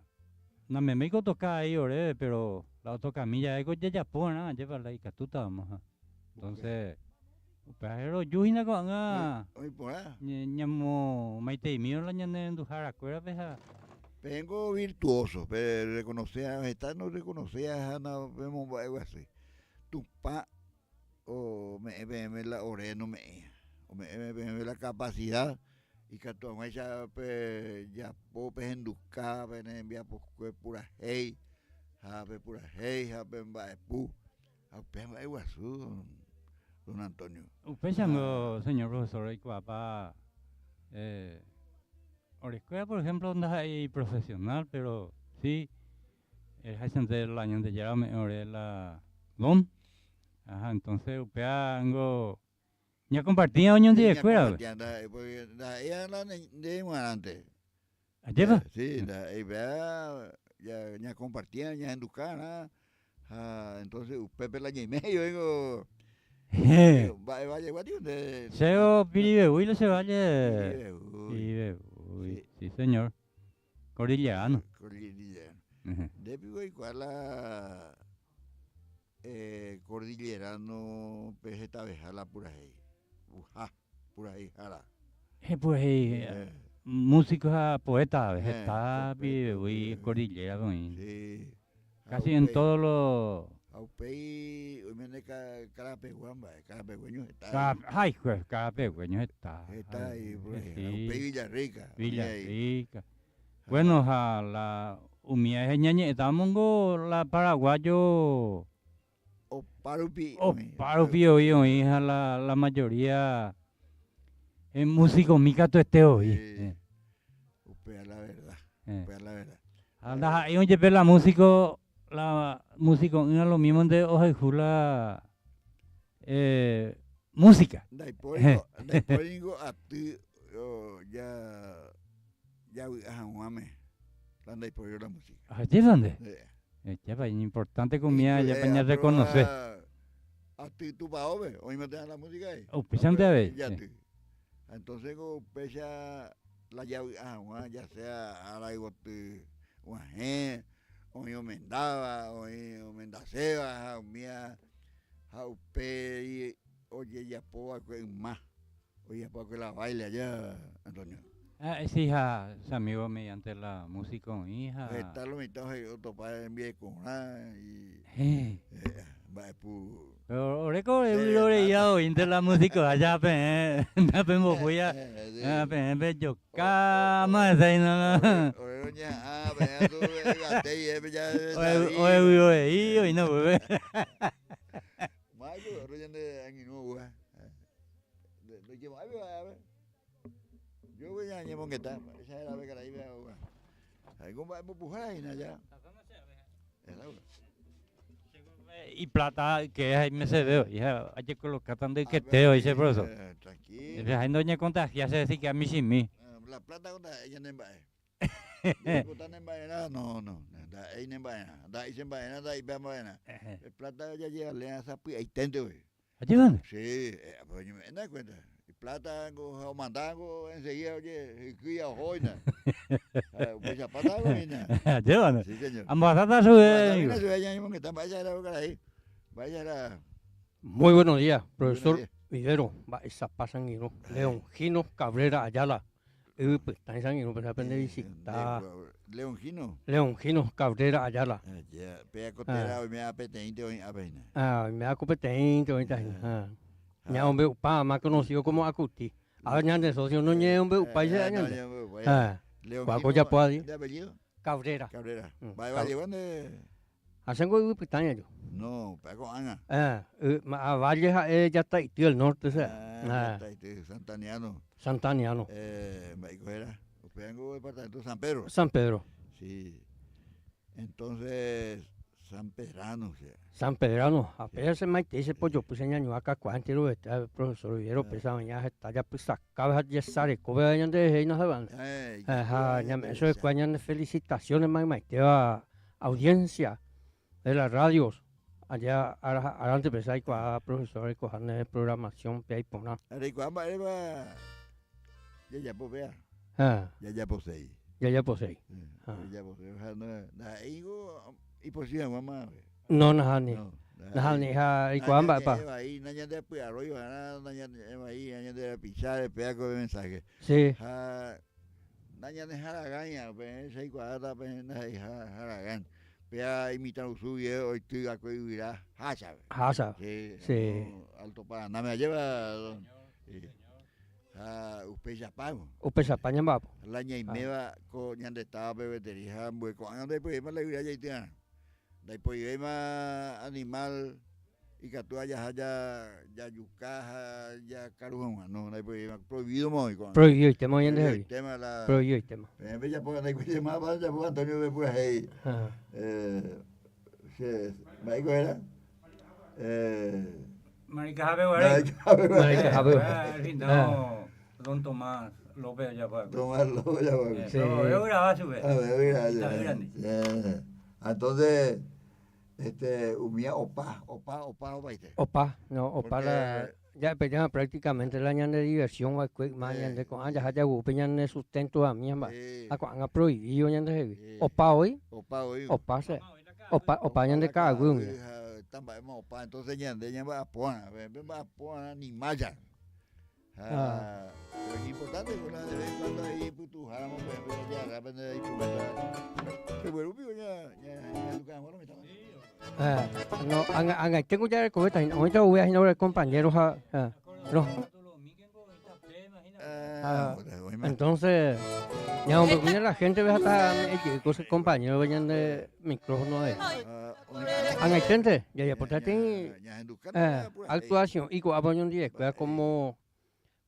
Speaker 7: nameméiko otoka ahí oréve pero la otokami jave ko jajapo va'erã ajépa la ikatútavamo ha entonces upéva roju hína ko'ág̃a ñamomaiteimírõ la ñane renduharakuérape ha.
Speaker 2: Peẽngo virtuoso, pe reconocea, heta no reconocea ha napemomba'eguasúi. Tupã ome'ẽ peẽme la ore nome'ẽiha, ome'ẽ peẽme la capacidad ikatu hag̃uáicha pejapo, pehenduka pene rembiapokue purahéi ha pepurahéi ha pemba'epu ha upéva mba'eguasu don Antonio.
Speaker 7: Upéichango señor profesor oikuaápa orekuéra por ejemplo ndaha'éi profesional pero si Erehaichante la Ñandejára ome'ẽ ore la don. Ajá, entonces upéva ningo ñakompartía oñondivekuéra.
Speaker 2: Ñakompartía ndaha'éi porque ndaha'éi la nde g̃uarãnte.
Speaker 7: Ajépa?
Speaker 2: Sí, ndaha'éi upéva ñakompartía ñahenduka ha entonces upépe la ñaime oĩngo mba'e vallegua tio nde.
Speaker 7: Chévo Piribebuy la che valle. Piribebuy. Piribebuy. Sí, señor. Cordillerano.
Speaker 2: Cordillerano. Nde piko oikuaa la Cordillerano pe hetaveha la purahéi. Uha, puraheihára.
Speaker 7: He purahéi músico ha poeta ave, heta pivevýi Cordillera-pe oĩ.
Speaker 2: Sí.
Speaker 7: Casi en todos los.
Speaker 2: Ha upéi oiméne Karapegua mba'e, Karapegueño heta.
Speaker 7: Ha hikuái, Karapegueño heta.
Speaker 2: Heta ha upéi Villarrica.
Speaker 7: Villarrica. Bueno, ha la umi aje ñañe'ẽtamongo la paraguayo.
Speaker 2: Opárupi
Speaker 7: oĩ. Opárupi oĩ oĩ ha la la mayoría musicomi katuete oĩ.
Speaker 2: Sí, upéva la verdad, upéva la verdad.
Speaker 7: Ha ndaha'éirõ jepe la músico, la musico'ỹva lo mismo nde ohayhu la música.
Speaker 2: Ndaipóri ndaipóri ningo aty ja javy'a hag̃uáme la ndaipóri la música.
Speaker 7: Ajépa nde? Echápa iñimportante ko umíva ajépa ñarreconoce.
Speaker 2: Aty tupaópe oĩma térã la música ahí.
Speaker 7: Upéichante avei.
Speaker 2: Jaty. Entonces ko upéicha la javy'a hag̃ua ya sea ára yvoty guahẽ, oĩ omendáva, oĩ omendaséva ha umíva ha upéi ojejapo va'ekue yma, ojejapo va'ekue la baile aja, Antonio.
Speaker 7: Ah, sí, ha che amigo mediante la música oĩ ha.
Speaker 2: Heta lo mitã otopa hembiekorã y mba'epu.
Speaker 7: Pero oreko vyroreía oĩnte la músico aja peẽ ndapembopúi peẽ pejokáma hese hína.
Speaker 2: Ore roñeha'ã peẽ katu yvate guive peja
Speaker 7: Ore vyrorei oĩna upépe.
Speaker 2: Máiko ore ñande angirũ oúva. Ndoikemo'ãi pe va'e. Yo voy a ñemongeta, esa era pe karai pe oúva. Ha'éko mba'e mbopuhára hína ja.
Speaker 7: Iplata yke ha imeseve voi ha ajekolocáta nde ykete voi che profesor.
Speaker 2: Tranquilo.
Speaker 7: Ha ndoñecontagia che siquiera michĩmi.
Speaker 2: La plata ko ndaha'éi ñane mba'e. Jaipota ne mba'erã, no, no, ndaha'éi ne mba'erã. Ndaha'éi che mba'erã, ndaha'éi pe mba'erã. Pe plata jajevalea sapy'aiténte voi.
Speaker 7: Ajépa nde?
Speaker 2: Sí, pues oñeme'ẽna en cuenta. Plata ngo ha omanda ngo enseguida oje hykýi ha oho hína. Ha upéicha plata ngo hína.
Speaker 7: Ajépa nde?
Speaker 2: Sí, señor.
Speaker 7: Ambohasáta chupe.
Speaker 2: Ambohasáta hína chupe ñañemongeta mba'éicha héra ko karai. Mba'éicha héra.
Speaker 8: Muy buenos días, profesor Vivero, mba'éichapa che angirũ, Leongino Cabrera Ayala, yvy pytã che angirũ péicha pende visita.
Speaker 2: Leongino.
Speaker 8: Leongino Cabrera Ayala.
Speaker 2: Péa ko téra oiméva peteĩnte oĩ ápe hína.
Speaker 8: Ah, oiméva ko peteĩnte oĩta hína. Ñaombe'upa, más conocido como Acuti. Ah, ñande socio noñeombe'upái che ñande.
Speaker 2: Ah,
Speaker 8: Leongino. Ojapo adi.
Speaker 2: ¿De apellido?
Speaker 8: Cabrera.
Speaker 2: Cabrera. Mba'e vallegua nde?
Speaker 8: Ha chéngo yvy pytã ñajo.
Speaker 2: No, upéva ko'ág̃a.
Speaker 8: Eh, a Valle ha'e Jataity del Norte sea.
Speaker 2: Ah, Jataity, Santaniano.
Speaker 8: Santaniano.
Speaker 2: Eh, mba'éiko héra? Upévango departamento San Pedro.
Speaker 8: San Pedro.
Speaker 2: Sí. Entonces, San Pedrano, o sea.
Speaker 8: San Pedrano, ha péva che maitei che pojopy che ñañua kakuaa enterovete profesor Vivero péicha oĩva heta japysaka ha jesareko péva ñande rehe inoseváne. Ha ñame'ẽ chupekuéra ñane felicitaciones maymaitéva audiencia de las radios allá ára árante péicha aikuaa profesor orekoha ne programación pe aiporã.
Speaker 2: Reikuaa mba'épa jajapo péva? Jajaposéi.
Speaker 8: Jajaposéi.
Speaker 2: Jajaposéi. Ha ndaha'éingo ipochy hag̃ua mavave.
Speaker 8: No, nahániri. Nahániri ha reikuaa mba'épa.
Speaker 2: Nañañe'ẽ vai, nañandeapy'arói va'erã, nañañe'ẽ vai ñande rapicháre, péva ko mensaje.
Speaker 8: Sí.
Speaker 2: Ha nañaneharagãiva, peẽ che aikuaáta peẽ ndaha'eiha haragã. Péva imitãrusu guive oity va'ekue yvyra háchape.
Speaker 8: Hácha.
Speaker 2: Sí.
Speaker 8: Sí.
Speaker 2: Alto Paranáme ajépa. Ha upeichapávo.
Speaker 8: Upeichapa ñamba'apo.
Speaker 2: La ñaiméva ko ñande távape gueteri ha ambue ko'ág̃a ndaipoivéima la yvyra jaity'arã. Ndaipoivéima animal ikatúva jaha jajuka ha jakaru hag̃ua. No, ndaipoivéima. Prohibídoma oĩ ko'ág̃a.
Speaker 8: Prohibidoitéma oĩ ñandehegui.
Speaker 2: Prohibidoitéma la.
Speaker 8: Prohibidoitéma.
Speaker 2: Peẽ pejapóva ndaikuaavéima ojapo Antonio pepurahéi. Che, mba'éiko héra?
Speaker 7: Maricaja guare.
Speaker 8: Maricaja guare.
Speaker 7: No, don Tomás López ojapo va'ekue.
Speaker 2: Tomás López ojapo va'ekue.
Speaker 7: Sí. Pero ograba chupe.
Speaker 2: A ver, ograba chupe. Entonces, este, umía opa, opa, opa, opaite.
Speaker 8: Opa, no, opa la, ya pe prácticamente la ñande diversión va'ekue yma ñande ko'ã jaha jagupe ñane sustento amía mba'e. Ha ko'ág̃a prohibido ñandehegui. Opa voi.
Speaker 2: Opa voi.
Speaker 8: Opa se. Opa, opa ñande ka'aguy umi.
Speaker 2: Heta mba'éma opa, entonces ñande ñamba'apo va'erã, pe mba'apo va'erã animája. Ha, pero es importante, la de vez en cuando ahí pytuháramo pe jajagarra pende instrumento. Pegueru piko ña ña ñanduka hag̃ua lo mitãme.
Speaker 8: Eh, no, anga angaiténgo jarekovéta hína, oĩta oguea hína ore compañero ha, ha, no.
Speaker 2: Ah,
Speaker 8: entonces, ñamombe'úne la gente ve hasta ejey ko che compañero ve ñande micrófono avei. Ag̃aiténte jajapóta peteĩ actuación iko'ápa oñondivekuéra como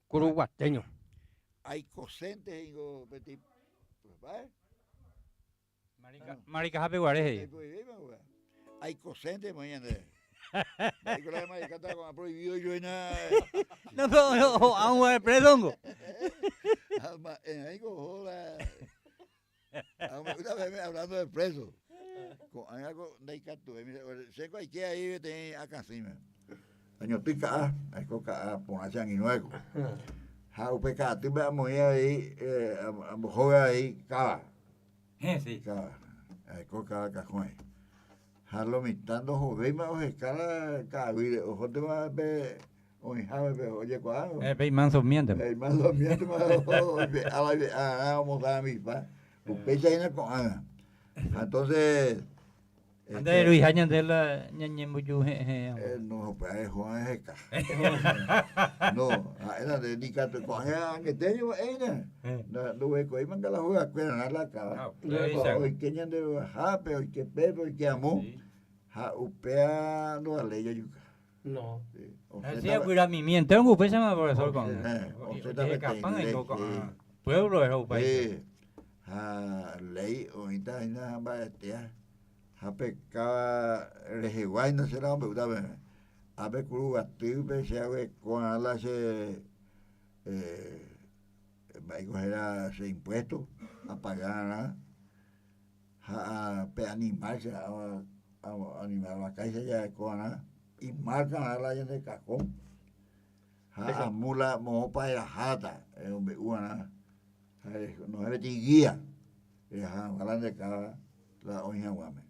Speaker 8: kuruguateño.
Speaker 2: Aikosénte he'íngo peteĩ mba'e.
Speaker 7: Maricahápe guare he'i.
Speaker 2: Aikosénte moĩ ñande. Mba'éiko la marica ko'ã prohibido ijoina.
Speaker 7: No, pero ho'a un guare preso ngo.
Speaker 2: Mba'erãiko oho la. Una vez hablando de preso. Ko'ág̃a ko ndaikatuvéi, chéko aike aí peteĩ akãsỹime. Añoty ka'a, aiko ka'a porã che angirũeko. Ha upe ka'atýpe amoĩ avei, ambohóga avei káva.
Speaker 7: Sí.
Speaker 2: Káva, aiko káva kahõe. Ha lo mitã ndohovéima oheka la ka'aguýre, ohóntema pe oĩháme pe ojekuaa.
Speaker 7: Pe imanso miéntema.
Speaker 2: Pe imanso miéntema oipe'a la oipe'arã omosãmbipa. Upéicha hína ko'ág̃a. Ha entonces.
Speaker 7: Ha nde ruiha ñande la ñañembojuhe'ẽ.
Speaker 2: No, upéva eho eheka. No, ha'e la nde nikatu ko'ág̃a angete ñemo'ẽina. Ndoguerekovéima la hogakuerarã la káva. Oike ñande rogahápe, oike pépe, oike amo. Ha upéva ndovaléi jajuka.
Speaker 8: No.
Speaker 7: Sí, guyra mimi entero upéichama profesor ko'ág̃a. Ojehekapág̃a oiko ko'ã pueblo era upéicha.
Speaker 2: Sí. Ha léi oĩta hína ha mba'etea ha pe káva rehegua hína che la ombe'úta peẽme. Ápe Kuruguatýpe che aguereko'arã la che mba'éiko héra che impuesto apaga'arã ha pe animal che animal vakáicha jareko'arã imarka'arã la ñande cajón ha amúla moõpa eraháta rombe'u'arã. Ha nohẽ peteĩ guía reha hag̃ua la nde káva la oĩ hag̃uáme.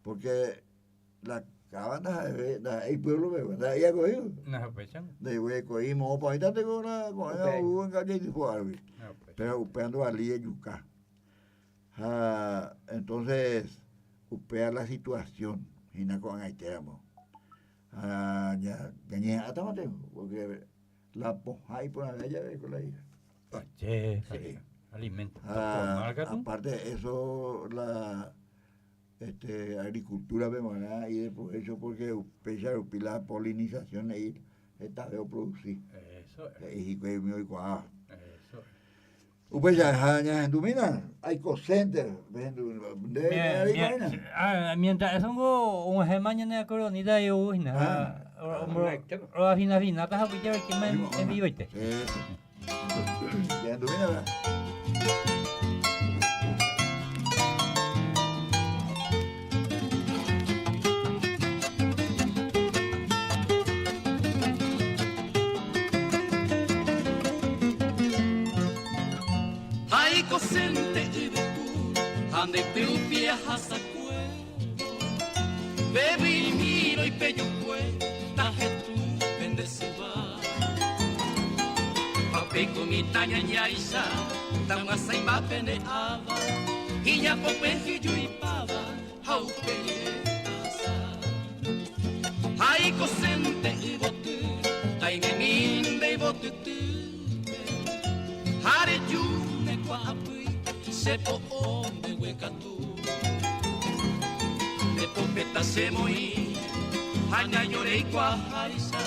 Speaker 2: Porque la káva ndaha'eve, ndaha'éi pueblo pegua, ndaha'éi ako'i.
Speaker 7: Ndaha'éi.
Speaker 2: Ndaiguerekoi moõpa oĩta teko la ko'ág̃a ou enga jaitypo árupi. Pero upéva ndovalí ejuka. Ha entonces upéva la situación hína ko'ag̃aitéramo. Ha ñañeha'ãtama teko, porque La pohã iporãve jave ko la hija.
Speaker 7: Che,
Speaker 2: Sí.
Speaker 7: alimento.
Speaker 2: Ah,
Speaker 7: katu.
Speaker 2: aparte de eso, la este, agricultura pe g̃uarã ideprovecho porque upéicha rupi la polinización he'i hetave oproduci.
Speaker 7: Eso es.
Speaker 2: He'i hikuái umi oikuaáva.
Speaker 7: Eso es.
Speaker 2: Upéicha ha ñahendumína, aikocenter, pehendu, nde reikuaáina.
Speaker 7: Ah, mientras eso ngo og̃uahẽma ñane acordeonita ou hína.
Speaker 2: Ah.
Speaker 7: Roafina fináta ha upéicha roikéma en vivoite.
Speaker 2: Eso. Ñahendumína, ¿verdad?
Speaker 3: Aikosente yvytu ha nde pyrupi ahasakuévo Vevyimi roipejukue tahetũ pende syva Ha peiko mitã ñañáicha tag̃uasãimba pende ava Iñapopẽ hyjuipáva ha upe rire tasa Aikosente yvoty taimemi nde yvotytýpe Ha reju ne kuaapýi che po'o mbeguekatu Nde popeta chemoĩ ha ñañoreikuaaháicha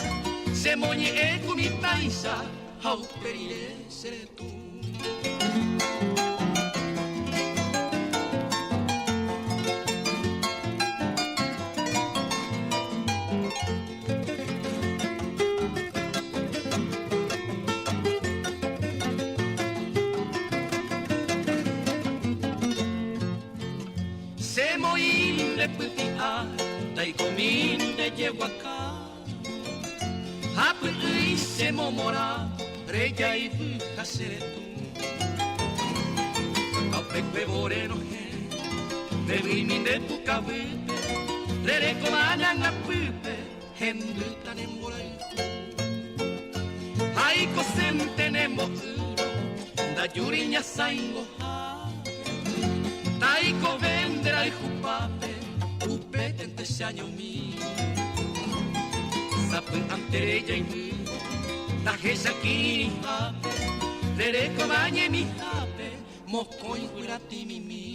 Speaker 3: Chemoñe'ẽ ku mitãicha ha upe rire che retũ. Chemoĩ nde pyti'a, ndaikomi nde jeguaka. Ha py'ỹi chemomorã rejaivy ha che retũ. Ha upekuévo renohẽ vevyimi nde pukavýpe, rerekóva ñangapýpe hendýta ne mborayhu. Ha ikosénte ne mbo'ýrõ ndajúri ñasãingohápe, taikove nde rayhupápe upétente che añomi. Sapy'ánte rejaivývo tahecha kirirĩhápe, rerekóva ñemihápe mokõi guyratĩmimi.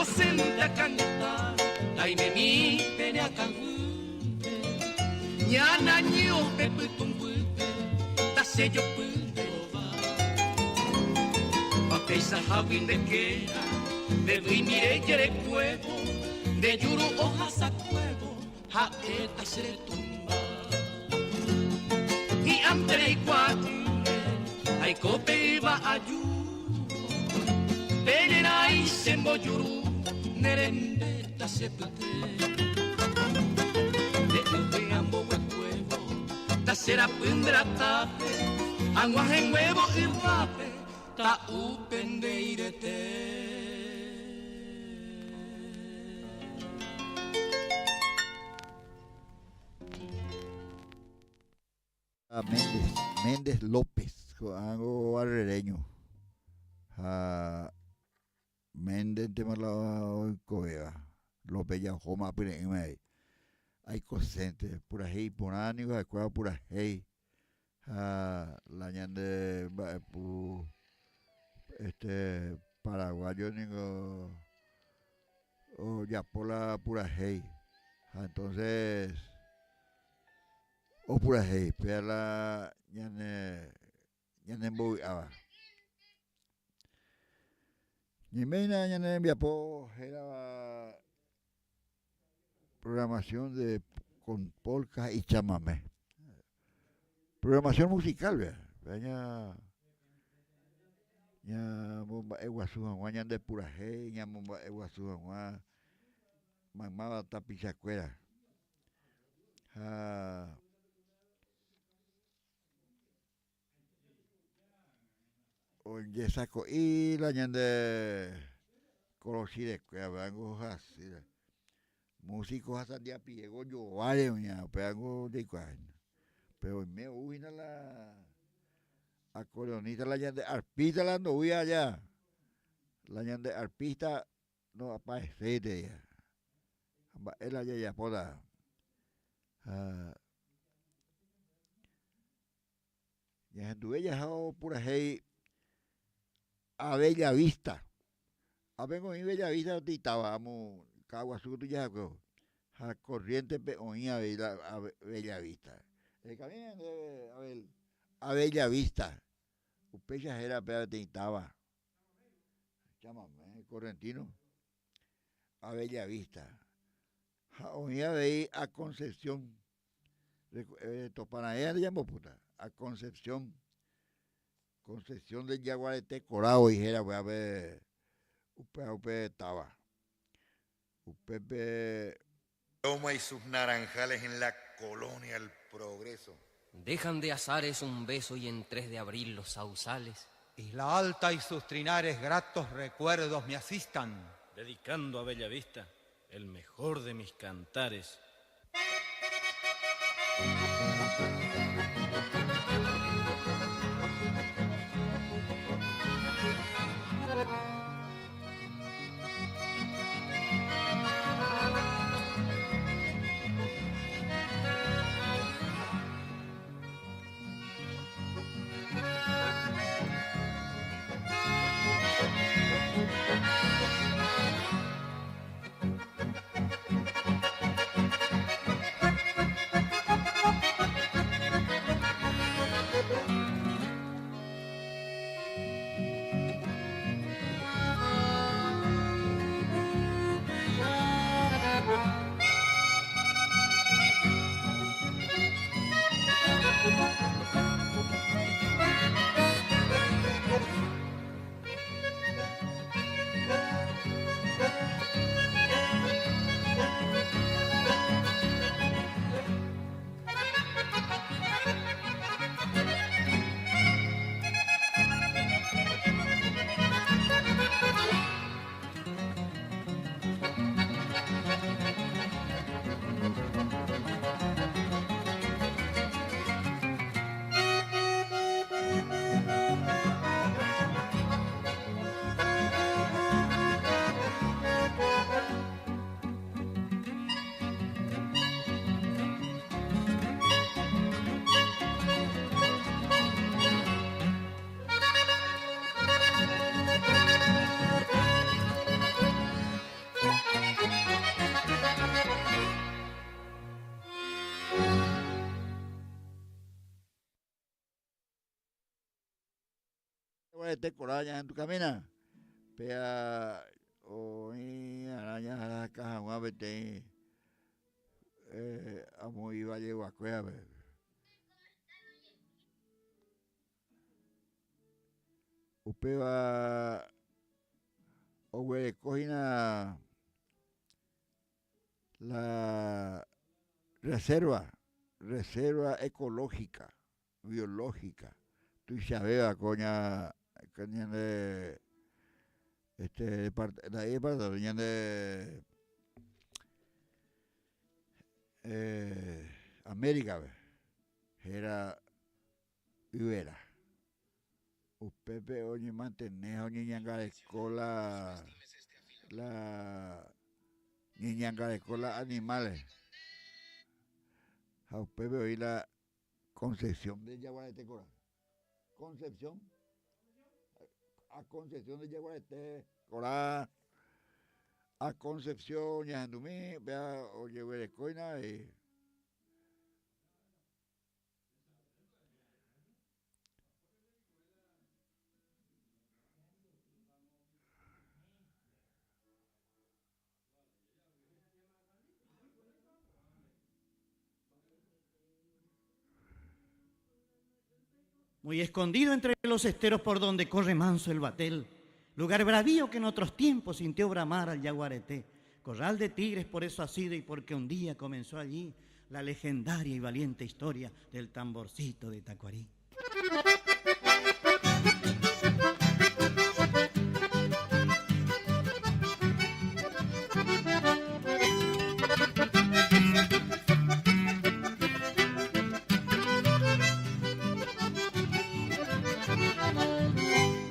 Speaker 1: Aikosente akãngeta taimemi pene akãguýpe Ñanañy pe pytũnguýpe tasejopy nde rova Ha peichahágui nde kéra vevyimire jerekuévo Nde juru ohasakuévo ha'éta che retumba Hi'ãnte reikuaa'ỹre aiko pe yva ajúvo Pe nerãi che mbojuru ne rembéta che pyte Nde yvy amboguekuévo tacherapy nde ratápe Ag̃uahẽnguévo yvápe ta'úpe nde irete.
Speaker 2: A Méndez, Méndez López, ko'ág̃a barrereño. Ha Méndezntema la oikovéva. López ja ohóma apyre'ỹme avei. Aikosénte, purahéi iporã niko ha'ekuéra purahéi. Ha la ñande mba'epu este paraguayo niko ojapo la purahéi. Ha entonces opurahéi péa la ñane ñanembovy'áva. Ñaiméina ñane rembiapo hérava programación de con polka y chamamé. Programación musical, vea. Vea ña ñamomba'eguasu hag̃ua ñande purahéi, ñamomba'eguasu hag̃ua maymáva tapichakuéra. Ha Ojesako'i la ñande korosirekuéra upévango hasy músico ha sandiapiégo ojováre oĩva upévango jaikuaa hína péro oime ou hína la acordeonista la ñande arpista la ndoúi aja la ñande arpista no aparecéite ha mba'e la jajapóta ha Ñahenduve jahávo purahéi a Bella Vista. Ápengo oĩ Bella Vista peteĩ táva amo Ka'aguasu katu jahakuévo. Ha Corrientes-pe oĩ avei la Bella Vista. Ehekami ndéve Abel, a Bella Vista. Upéicha héra péva peteĩ táva. Chamame correntino. A Bella Vista. Ha oĩ avei a Concepción. Topara'ẽ rejambopúta a Concepción, Concepción de Jaguarete Corao voi héra upévape, upéva upe táva. Upépe.
Speaker 4: Loma y sus naranjales en la colonia El Progreso.
Speaker 3: Dejan de azares un beso y en 3 de abril los sauzales.
Speaker 6: Isla Alta y sus trinares gratos recuerdos me asistan.
Speaker 5: Dedicando a Bellavista el mejor de mis cantares.
Speaker 2: Tekorã ñahendukamína péa oĩ'arã ñaharaka hag̃ua peteĩ amo ivalleguakuérape. Upéva oguereko hína la reserva, reserva ecológica. biológica tuichavéva ko ña ñande este ndaha'éi departamento ñande América-pe héra Yvera upépe oñemantene ha oñeñangareko la la ñeñangareko la animales ha upépe oĩ la Concepción de Yaguareté Corral. Concepción. A Concepción de Yaguareté Corral. A Concepción ñahendumi, vea ojeguerekóina y
Speaker 9: Muy escondido entre los esteros por donde corre manso el batel, lugar bravío que en otros tiempos sintió bramar al yaguareté, corral de tigres por eso ha sido y porque un día comenzó allí la legendaria y valiente historia del tamborcito de Tacuarí.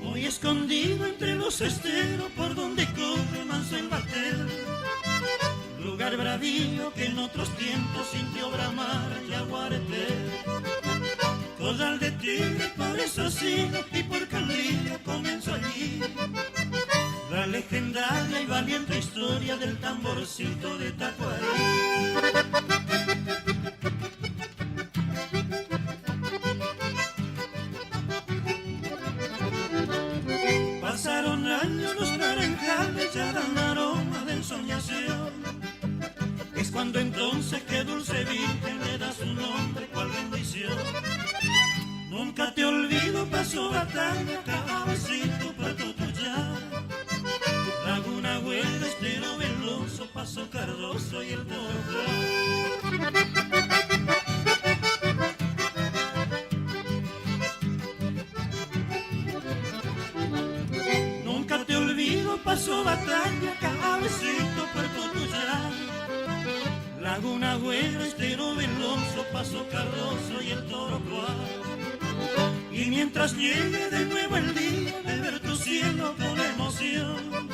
Speaker 9: Muy escondido entre los esteros por donde corre manso el batel, lugar bravío que en otros tiempos sintió bramar al yaguareté. Corral de tigre por eso ha sido y por día comenzó allí la legendaria y valiente historia del tamborcito de Tacuarí. Pasaron años los naranjales ya dan aroma de ensoñación. Es cuando entonces que dulce virgen le da su nombre, cual bendición. Nunca te olvido, pasó batalla, cabecito, Puerto Tuyá. Laguna Güera, Estero Veloso, Paso Cardoso y el Toro. Nunca te olvido, pasó batalla, cabecito, Puerto Tuyá. Laguna Güera, Estero Veloso, Paso Cardoso y el Toro Cuá. Y mientras llegue de nuevo el día de ver tu cielo con emoción,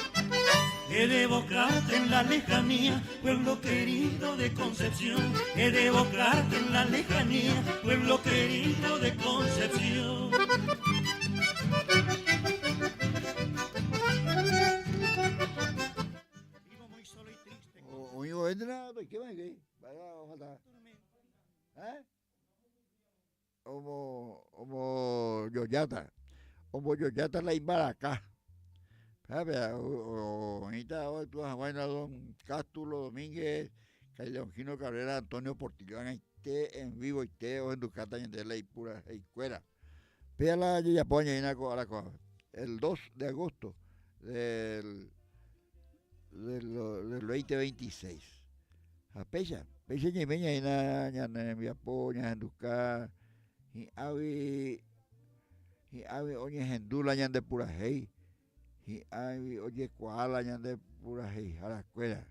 Speaker 9: he de evocarte en la lejanía, pueblo querido de Concepción. He de evocarte en la lejanía, pueblo querido de Concepción.
Speaker 2: Vivo muy solo y triste. O entra, ¿qué va? ¿Qué? Vaya, ¿Eh? Omo, omo yoyata. Omo yoyata la imbaracá. Oĩta otua hag̃ua don Cástulo Domínguez, Leongino Cabrera, Antonio Portillo, ag̃aite en vivo ite ohendukáta ñande la ipuraheikuéra. Péa la jajapo añaína ko ára ko'ápe. El 2 de agosto del, del, del 2026. Ha péicha, péicha ñaime ñaína ñane rembiapo, ñahenduka, hi'ãgui, hi'ãgui oñehendu la ñande purahéi, hi'ãgui ojekuaa la ñande puraheiharakuéra.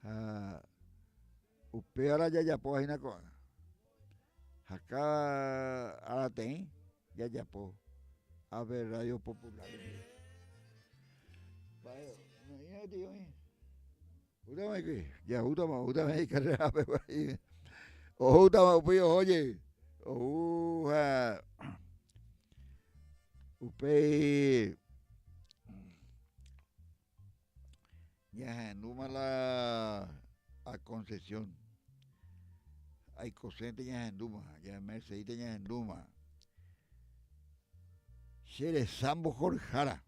Speaker 2: Ha upéva la jajapóva hína ko'ág̃a. Ha káda arateĩ jajapo ápe Radio Popular rupive. Mba'e, oĩrõ gueteri oĩ. Oútama hikuái, jahútama, oútama ikarrerápe gua'i. Oútama upéi oho jey. Ou ha upéi ñahendúma la a Concepción. Aikosénte ñahendúma, ja Mercedita ñahendúma. Che resa mbohoryhára.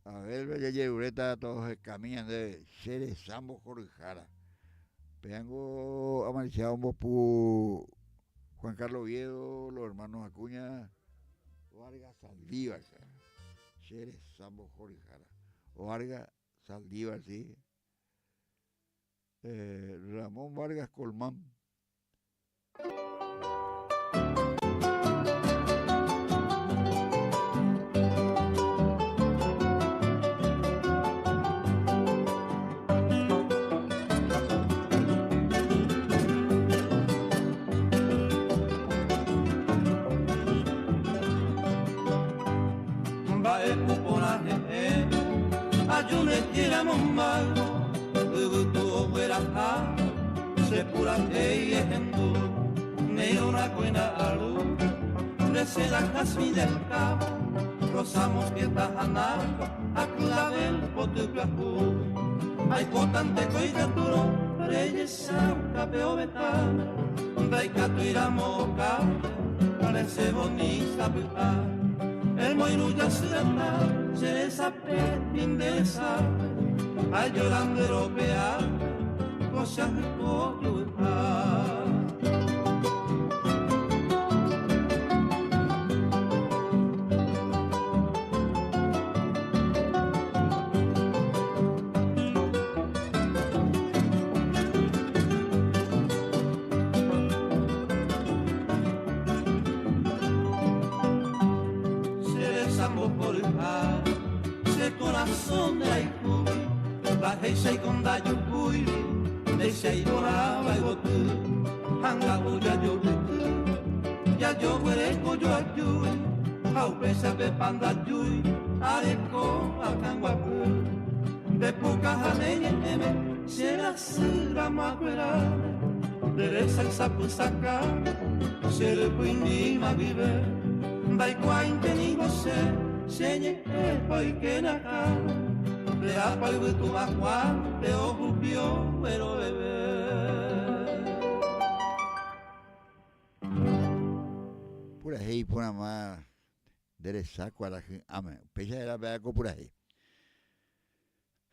Speaker 2: Abel jajeruréta tohekami ñandéve che resa mbohoryhára. Péango amalisia ombopu Juan Carlos Oviedo, los hermanos Acuña, Vargas Saldívar. Che resa mbohoryhára. Vargas Saldívar, sí. Ramón Vargas Colmán.
Speaker 1: Mba'epu porã he'ẽ aju ne téramo mago yvytu ogueraha che purahéi ehendu neirũrã kuéra aru resẽra jazmín del cabo rosa mosqueta ha nardo ha clavel poty pyahu aipotánte ko ikatúrõ rejechauka pe ovetãme ndaikatúiramo okápe resẽvo ni sapy'a emoirũ jasy rata che resape nde resápe ajora nde rope'ápe ko che ahy'o juvyha. Che resa mbohoryha, che korasõ nderayhúgui, ndahechaiko ndajukúigui, ndéicha iporãva yvoty, ha nga'u jajovy'y, jajoguereko joajúi, ha upéicha pe pandajúi areko akãguapy. Nde puka ha ne ñe'ẽme che rasy ramo akueráme, nde resa ysapysaka che rypyimíma guive, ndaikuaáinte ningo che, che ñe'ẽpa oike nakãme, nde apa yvytuvakuápe ohupi ogueroveve.
Speaker 2: Purahéi iporãma Nde resa kuarahy'ãme. Upéicha héra pe ako purahéi.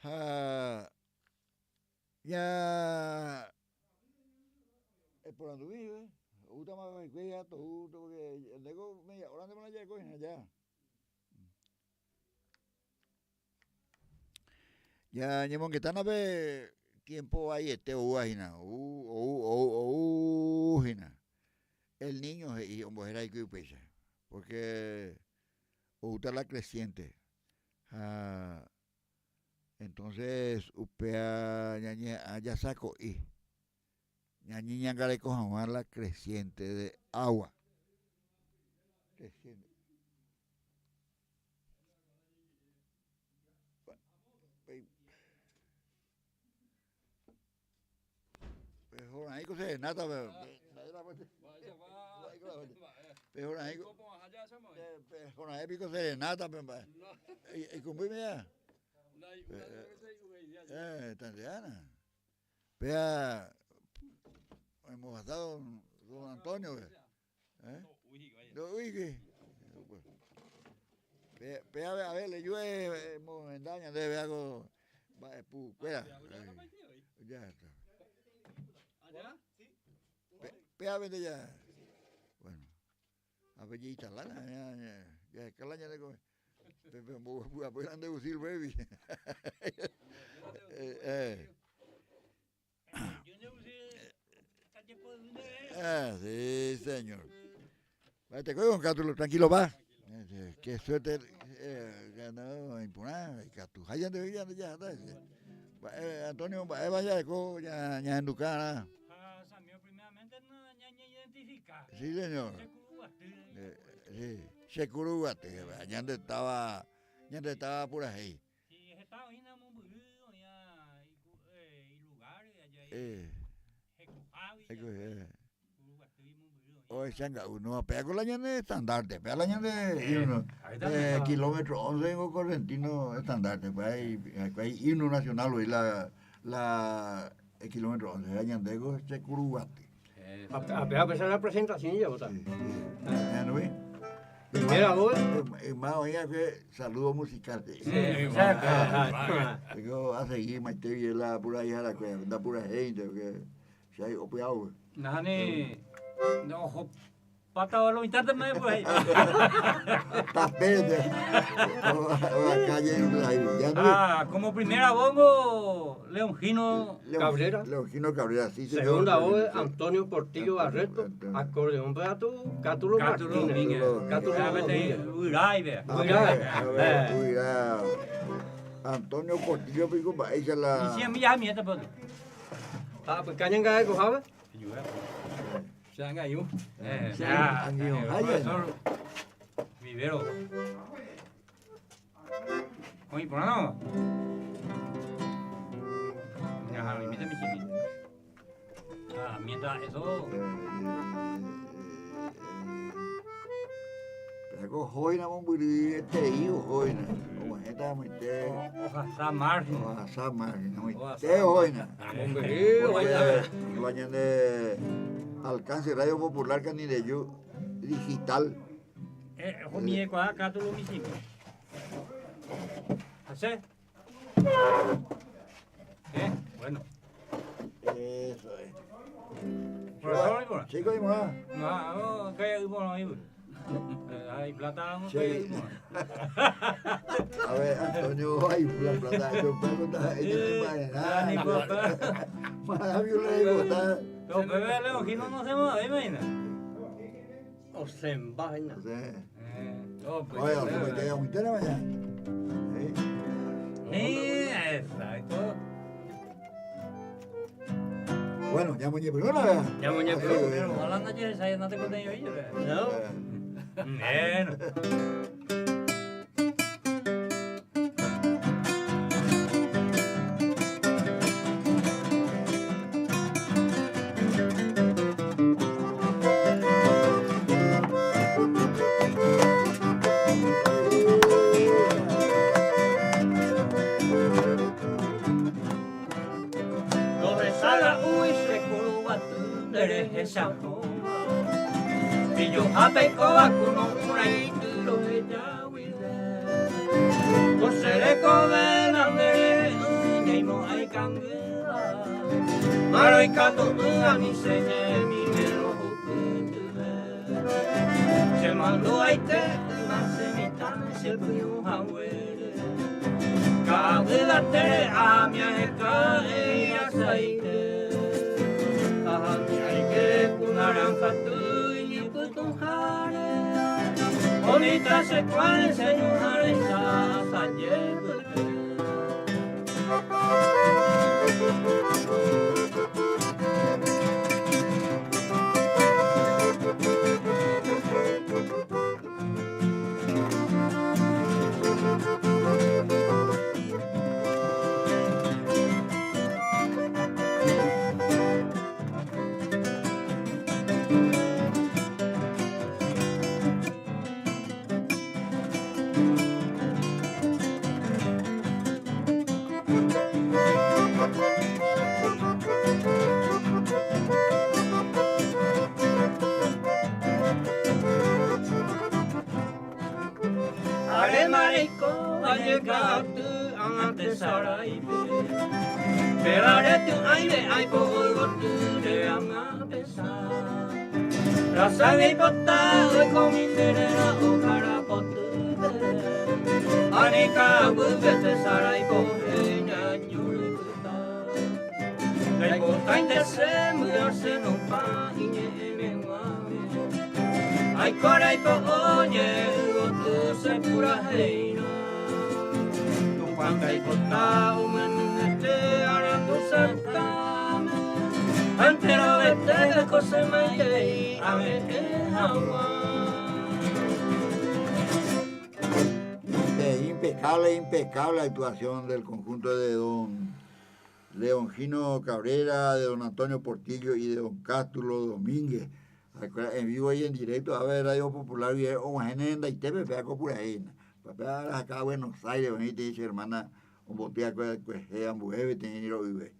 Speaker 2: Ha ña eporandumi chupe, oútama hikuái ha tou, porque ndéko media hora ndéma jaiko hína ja. Ja ñemongetána pe tiempo vaiete oúva hína, ou, ou, ou, ou hína. El niño he'i ombohéra hikuái upéicha, porque oúta la creciente ha entonces upéva ñañeha'ã jasako'i ñañeñangareko hag̃ua la creciente de agua. Creciente. Pehora'ẽ piko serenata pe mba'e. Eikũmbými ya. Tanteána. Péa oñembohasa don Antonio pe. Ndo'úigui. Péa Abel ejue emohenda ñandéve ako mba'epu kuéra. Ya está. Péa vende ya. Bueno. A pe jeitalana ya escala ñande ko. Pepe mboguapy grande usil baby. Ah, sí, señor. Vete con Cátulo, tranquilo va. Qué suerte, no, iporã, ikatu. Ha ñande ñande ya está. Antonio, mba'e vaya ko ña ñahenduka.
Speaker 7: Ha Samio primeramente no ñañe identifica.
Speaker 2: Sí, señor. Sí, Chekuruguaty. Ñande estaba, ñande estaba purahéi.
Speaker 7: Sí, heta oĩna mombyry oĩva ilugar allá hekohágui Kuruguatýgui mombyry oĩva.
Speaker 2: Ohechanga'u, no, péa ko la ñane estandarte, péa la ñane himno. Kilómetro 11 ningo Correntino estandarte, péa hikuái himno nacional voi la la kilómetro 11, ha ñandéko Chekuruguaty.
Speaker 8: A pesar de la presentación ya bota.
Speaker 2: Primera voz. Yma oĩ que saludo musical. Tengo a seguir maite la pura hija la que da pura gente que si hay opiao.
Speaker 7: Nahani no ojo pata o lo instante me pues.
Speaker 2: Tapete. La calle ya no.
Speaker 7: Ah, como primera bongo Leongino
Speaker 8: Cabrera.
Speaker 2: Leongino Cabrera, sí,
Speaker 8: señor. Segunda voz Antonio Portillo Barreto, acordeón Beato Cátulo Martínez.
Speaker 7: Cátulo Domínguez. Uirai, vea.
Speaker 2: A ver, Uirá. Antonio Portillo Pico, ella la.
Speaker 7: Y si a mí ya mierda pues.
Speaker 8: Ah, pues cañan gae cojaba. Se han caído.
Speaker 7: Ya, profesor Vivero. Oye, por no. Ya, imítame, chimi. Ah, mientras eso.
Speaker 2: Pero joina mombyry eterei ohoina. Og̃uahẽta amoite.
Speaker 7: Ohasa margen.
Speaker 2: Ohasa margen. Amoite ohoina.
Speaker 8: Mombyry ohoina.
Speaker 2: La ñande alcance Radio Popular Canindeyú digital.
Speaker 7: Homie kuaa katu michĩmi. Hase. Bueno.
Speaker 2: Eso es.
Speaker 7: Profesor, ¿y
Speaker 2: Chico, y morá.
Speaker 7: No, que hay bueno ahí. Hay plata, no
Speaker 2: Sí. A ver, Antonio, hay la plata, yo puedo contar, ella no sabe nada.
Speaker 7: Ni papá.
Speaker 2: Maravilloso, le digo, está.
Speaker 7: Pero bebé Leongino no se mueve, imagina.
Speaker 8: O se embaina.
Speaker 2: Sí.
Speaker 7: No, pues.
Speaker 2: Oye, o sea, me queda muy tela mañana. Sí.
Speaker 7: Sí, exacto.
Speaker 2: Bueno, ya muñe pero la
Speaker 8: Ya muñe
Speaker 2: Ah,
Speaker 8: pero.
Speaker 7: Pero ojalá no llegues ahí, no te conté yo,
Speaker 8: No.
Speaker 7: Bueno. Lo uy se curuba Pillo apeco vacuno uraituro ella Kosere kobe nandere uñaimo ay kangua Maro ikato ua mi señe mi mero hukutube Se mando aite uma se mitane se puyo hawere Kawe amia eka e asaite Aje ku naranja tu y putunjare Bonita se cual señor esa Are mariko vayekatu ante saraibe Perare tu aire ai po tu de ama pesa Rasage pota oi komindere ra o kara potu Anika bubete sarai po nya nyure kuta Dai po tainte se muyor se no pa inye me wame Ai korai po oye tu se pura heina Tu panta y pota umenete arando santame Antero vete de cose maitei ame hawa
Speaker 2: Impecable, impecable actuación del conjunto de don Leongino Cabrera, de don Antonio Portillo y de don Cátulo Domínguez. En vivo y en directo, a ver, Radio Popular, o en Daitepe, vea Copuraína. Papá, acá a Buenos Aires, venite, dice hermana, un botella que que ambueve, tiene vive.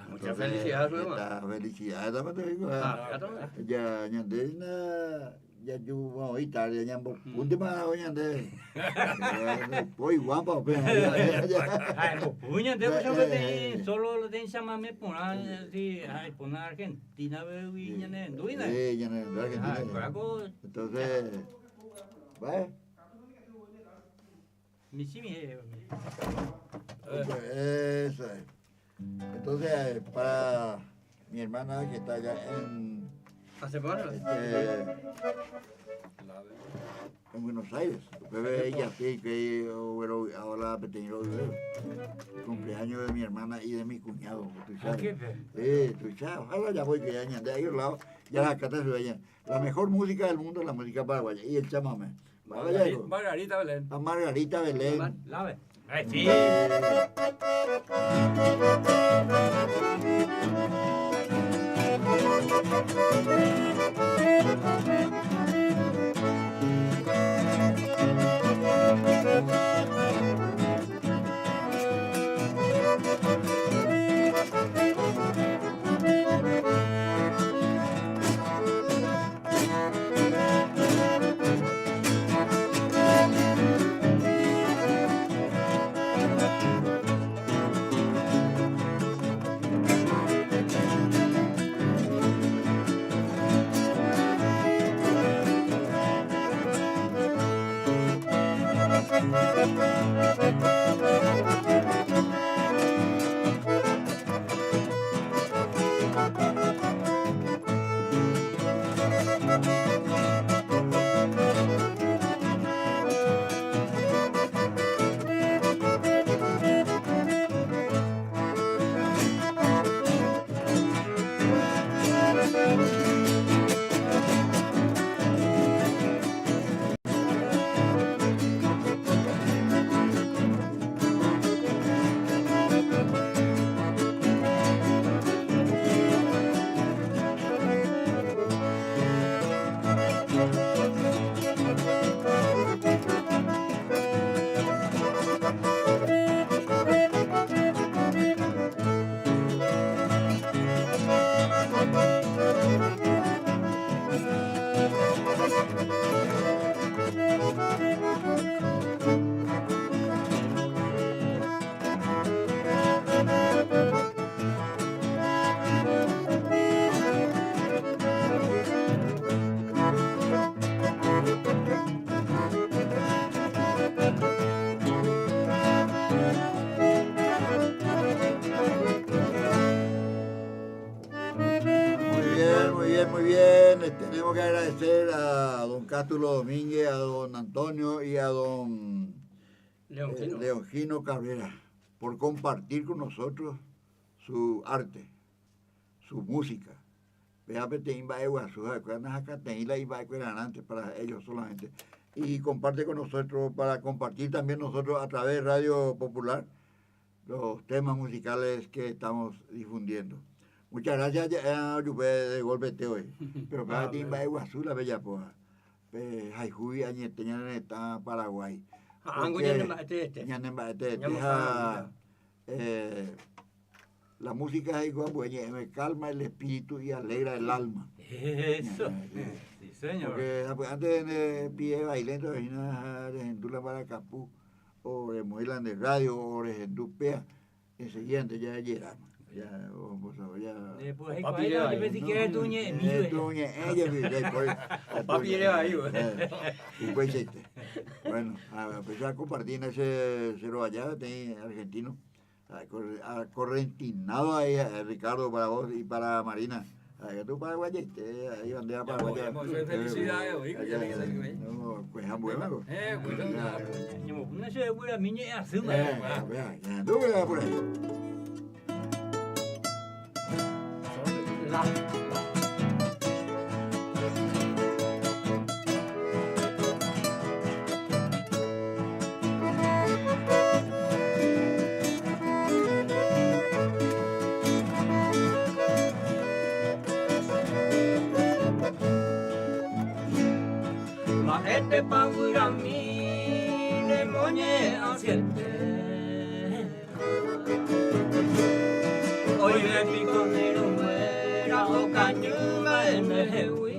Speaker 8: Muchas felicidades,
Speaker 2: Heta felicidades también. Ya ñande jaju oĩ tarde ñambopúntema ñande. Poi guapa upe.
Speaker 7: Mbopu ñande pues peteĩ solo lo teĩ chamame porã si aipona Argentina gui ñane rendúina.
Speaker 2: Sí, ñane rendu Argentina. Entonces, va.
Speaker 7: Michĩmi
Speaker 2: Eso es. Entonces, para mi hermana que está allá en en Buenos Aires. Bebé ella sí que ahora pequeño cumpleaños de mi hermana y de mi cuñado. Tú sabes. Sí, tú sabes. Ojalá ya voy que ya de ahí al lado, ya la cata se La mejor música del mundo es la música paraguaya y el chamamé.
Speaker 10: Margarita Belén.
Speaker 2: A Margarita Belén.
Speaker 7: La Sí.
Speaker 2: Muy bien, muy bien. Tenemos que agradecer a don Cátulo Domínguez, a don Antonio y a don Leongino Cabrera por compartir con nosotros su arte, su música. Para ellos solamente. Y comparte con nosotros, para compartir también nosotros a través de Radio Popular los temas musicales que estamos difundiendo. Muchas gracias, de golpe te hoy. Pero para ti, la bella poja. Paraguay. La música es igual, me calma el espíritu y alegra el alma.
Speaker 7: Eso. Sí, señor.
Speaker 2: Porque antes de pie bailando, de para Capú, o de Moilan de radio, o de Pea, enseguida ya llegamos. Ya, ya.
Speaker 7: Después, papi yo pensé que era tuñe,
Speaker 8: Papi era ahí,
Speaker 2: güey. Bueno, a pesar de compartir ese cero allá, argentino, correntinado ahí, Ricardo, para vos y para Marina. Ahí tú paraguaya, ahí bandera paraguaya.
Speaker 10: Felicidades, oye.
Speaker 2: No, pues es bueno.
Speaker 7: No se ve miñe así,
Speaker 2: Vea, tú vea por ahí.
Speaker 1: Este pa' mi le moñe asiente. Hoy
Speaker 3: Oime piko ne irũnguéra okañýva ndehegui.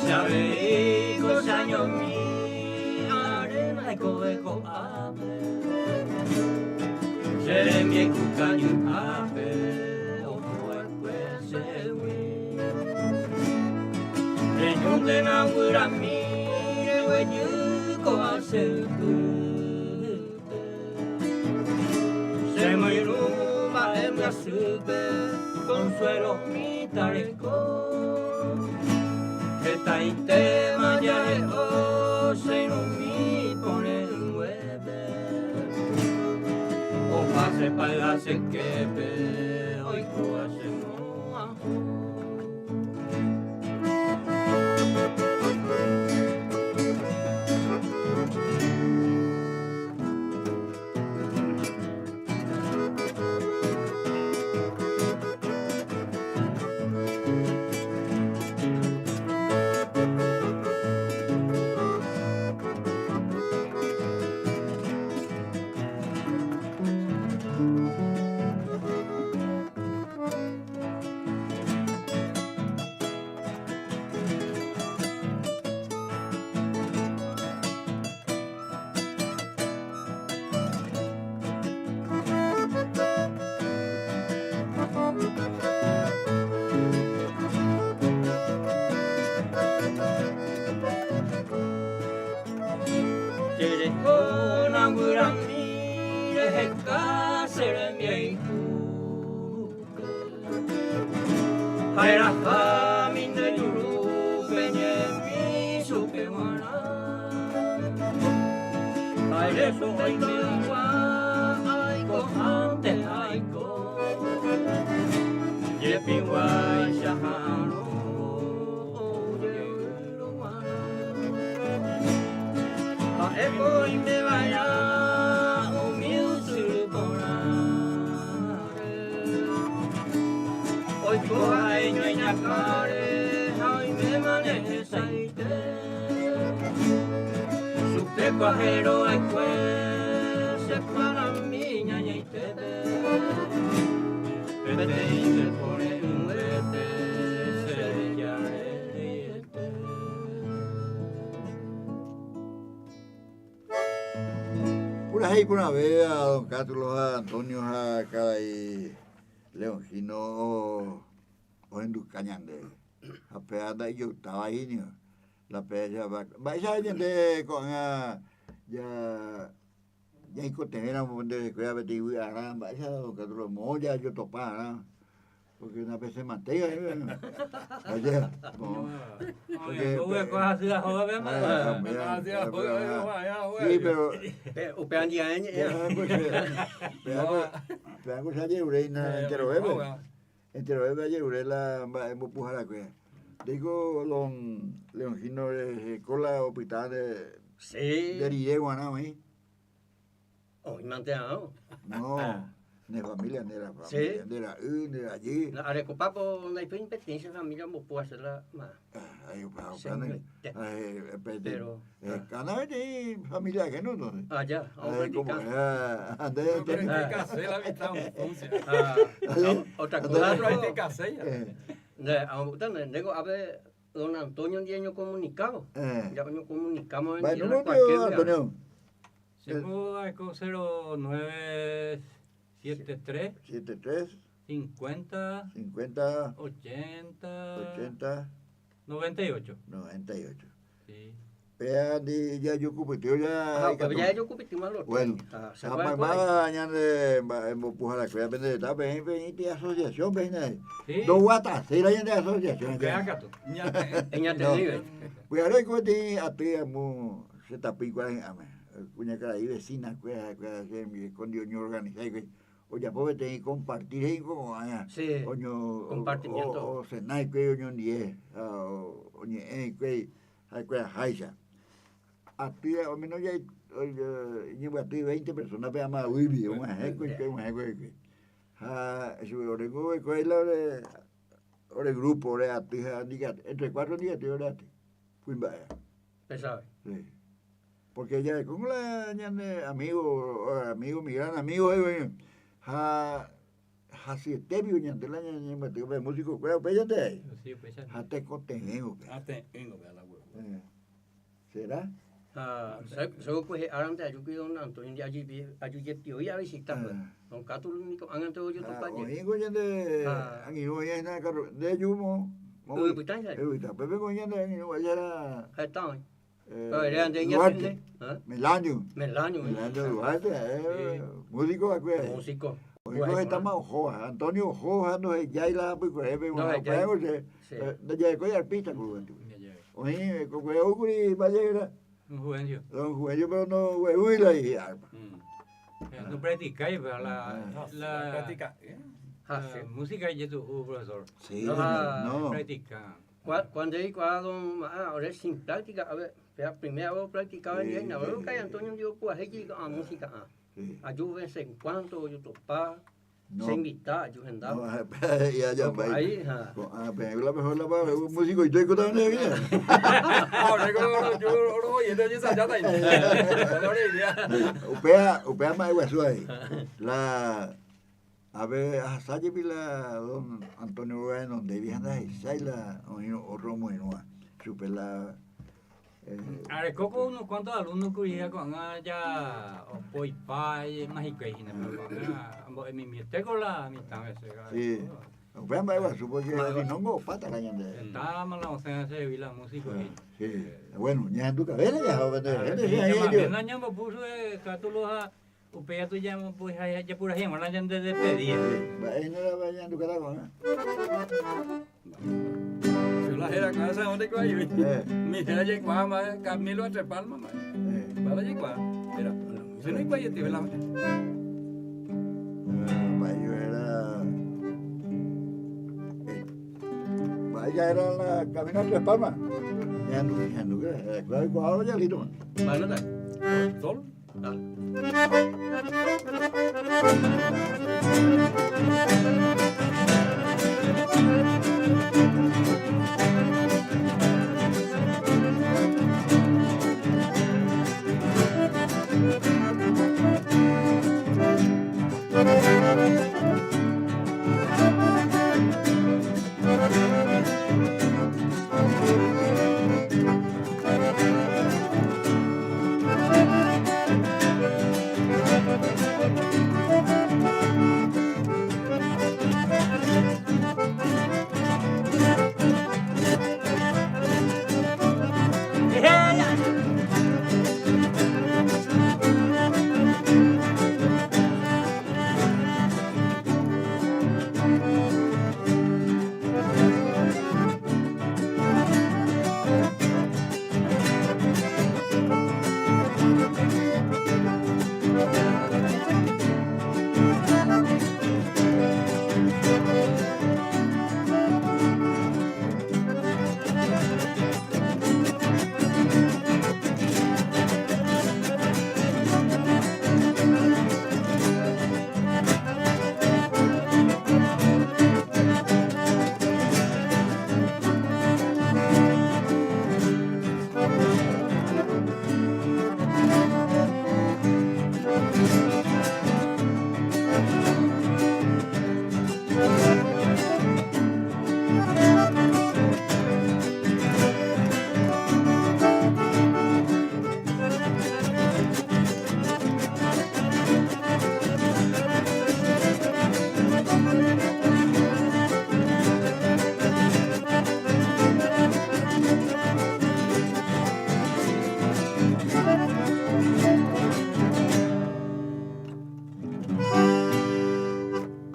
Speaker 3: Che avei ko che añomi aréma aikove ko'ápe. Che rembiayhu kañyhápe oho va'ekue chehegui. Rejúntena guyrami reguejy ko'a che ypýpe. Che moirũ mba'e mbyasýpe consuelo mitã reko. Hetaitéma jahe'o che irũmi pore'ỹnguépe. Opa che pay'a che képe oikóva che mo'ãho. Cherekóna guyrami reheka che rembiayhúpe. Ha erahami nde jurúpe ñemi chupe g̃uarã. Ha ere oimegua aikohánte aiko. Jepiguáicha ha'arõ ou jeýrõ g̃uarã. Ha'éko oime va'erã umi ysyry porãre. Oiko ha'eño iñakãre ha oimémane hesaite. Chupe kuahero va'ekue che kuarami ñañaitépe. Peteĩ che pore'ỹete che rejareiete.
Speaker 2: Purahéi porãve a don Cátulo ha Antonio ha karai Leongino ohenduka ñandéve. Ha péva nda'ijoytávai ningo. La péicha mba'éicha ñande ko'ág̃a ja ñaikotevẽramo ndehekuéra peteĩ vy'arã mba'éicha don Cátulo moõ jajotopa arã. Porque na pe se mantéi Oye,
Speaker 8: Sí, pero upe andiae ñe'ẽ.
Speaker 2: Peango che ajerure hína enterovépe. Enterovépe ajerure la mba'e mbopuharakuéra. Ndéiko don Leongino rehe kola opyta nde
Speaker 8: Sí.
Speaker 2: nde rire guarã oĩ.
Speaker 8: Oĩ mante'arõ.
Speaker 2: No, ne familia, nde ra
Speaker 8: Sí.
Speaker 2: familia, nde ra'y, nde rajy.
Speaker 8: La arekopápo ndaipói peteĩ che familia ombopu hace la ma.
Speaker 2: Ay, opa,
Speaker 8: Che
Speaker 2: opa, ne-
Speaker 8: mbyte.
Speaker 2: ay, pe-
Speaker 8: Pero,
Speaker 2: kana peteĩ familia ajeno, entonces.
Speaker 8: Ah, ya,
Speaker 2: Ay, como era, ande,
Speaker 10: Pero
Speaker 2: ande-
Speaker 10: te casé la mitad, entonces.
Speaker 8: Ah, otra cosa.
Speaker 10: Pero ahí te casé ya.
Speaker 8: Ne, ah, usted, ne, nego, a ver, don Antonio un día nos comunicamos. Ya nos comunicamos en
Speaker 2: Bueno,
Speaker 8: día
Speaker 2: no,
Speaker 8: cualquier día.
Speaker 2: Antonio.
Speaker 7: Se pudo 0973
Speaker 2: 73
Speaker 7: 50
Speaker 2: 50
Speaker 7: 80
Speaker 2: 80
Speaker 7: 98.
Speaker 2: 98.
Speaker 7: Sí.
Speaker 2: Vea, di, ya yo cupiteo ya.
Speaker 8: Ah, pero ya yo cupiteo más lo
Speaker 2: Bueno,
Speaker 8: Ah, se
Speaker 2: a
Speaker 8: fue al
Speaker 2: mamá ñande embopujaracue pende peẽ peẽ asociación peẽ
Speaker 7: Sí.
Speaker 2: Do guatacera ñande asociación.
Speaker 7: Vea, Cato.
Speaker 8: Ñatendive.
Speaker 2: Cuidado con ti aty amo se tapí cuál ame. Kuñakarai vecina cuea cuea se mi escondió ño organizai que ojapo peteĩ compartir he'i como aña.
Speaker 8: Sí.
Speaker 2: Oño
Speaker 8: Compartimiento.
Speaker 2: O, o cenai que oño ndie oñe'ẽ que ha'ekuéra háicha. Aty o menos ya ñembyaty 20 personas pe amag̃uígui og̃uahẽ kuike og̃uahẽ kuike. Ha chupe oreko hikuái la ore ore grupo ore aty ha entre cuatro ndikatúi ore aty kuimba'e.
Speaker 8: Se sabe.
Speaker 2: Sí. Porque jarekóngo la ñane amigo, amigo, mi gran amigo, ha Hasyetépi ñande la ñañembyaty pe músico kuéra upéichante avei. Ha tekotevẽ upe.
Speaker 10: Ha te'ỹngo pe la huevo.
Speaker 2: Será?
Speaker 8: Ha che kuehe árante ajúkuri don Antonio ndi aju jepi oĩ avisita pues. Don Cátulo ni ko'ág̃ante ojotopa
Speaker 2: jepi. Oĩko ñande angirũ oĩ hína carro nde jumo.
Speaker 8: Yvypytãicha.
Speaker 2: Yvypytã. Upépe oĩ ñande angirũ ajára.
Speaker 8: Heta oĩ. Duarte,
Speaker 2: Melanio.
Speaker 8: Melanio.
Speaker 2: Melanio Duarte, eh, músico va'ekue.
Speaker 8: Músico.
Speaker 2: Oiko hetáma ohóva. Antonio oho ha ndohejái la hapykuerépe. Upévo che ndajarekói artista kuri. Oĩ kokuere oúkuri Valle era.
Speaker 7: Don Juvencio.
Speaker 2: Don Juvencio pero ndoguerúi la hi'arpa.
Speaker 7: No practicái pero la la
Speaker 10: práctica.
Speaker 7: Música ijetu'u profesor.
Speaker 2: Sí, no.
Speaker 7: Practica.
Speaker 8: Cuando eikuaa don Ma'a ore sin práctica, a ver, pe primera vez opracticaba en día, ahora kai Antonio ndive opuahéi jepi ko'ã música ã. Aju vez en cuando ojotopa,
Speaker 2: No.
Speaker 8: che invita aju hendápe.
Speaker 2: No, ya ya
Speaker 8: Ojo, ahí, ja.
Speaker 2: Ko'ã peẽ la mejor la pa músico ito oikóta nde vida.
Speaker 10: Ore ko yo oro oyente ojesajáta hína. Ore idea.
Speaker 2: Upéva, upéva mba'eguasu avei. La Ave ahasa jepi la don Antonio róga renondévi ha ndahechái la oĩrõ ótro omoirũva chupe la.
Speaker 7: Areko ko unos cuantos alumnos kuri ha ko'ág̃a ja opoipa ma hikuái hína, pero ko'ág̃a ambo'emimiete ko la mitã vece.
Speaker 2: Sí, upéva mba'eguasu porque si no ngo opáta la ñande.
Speaker 7: Hetáma la osẽ chehegui la músico hína.
Speaker 2: Sí, bueno, ñahendukavéna jaha pende rehe, che añe'ẽ.
Speaker 7: Ñambopuso cátulo ha Upéi atu japurahéi hag̃ua la ñande despedida.
Speaker 2: Mba'e hína la ñandukáta ko'ág̃a?
Speaker 10: Yo la héra ko'ág̃a sabe dónde ikuaa Mi héra jaikuaa mba'e Camilo Tres Palmas mba'e. Mba'e la jaikuaa héra. Che ndaikuaaiete la mba'e.
Speaker 2: Mba'e yo héra. Mba'e ja héra la Camino a Tres Palmas. Ñandu, ñandu, oikuaa ja listo.
Speaker 8: Mba'e nota?
Speaker 10: Sol.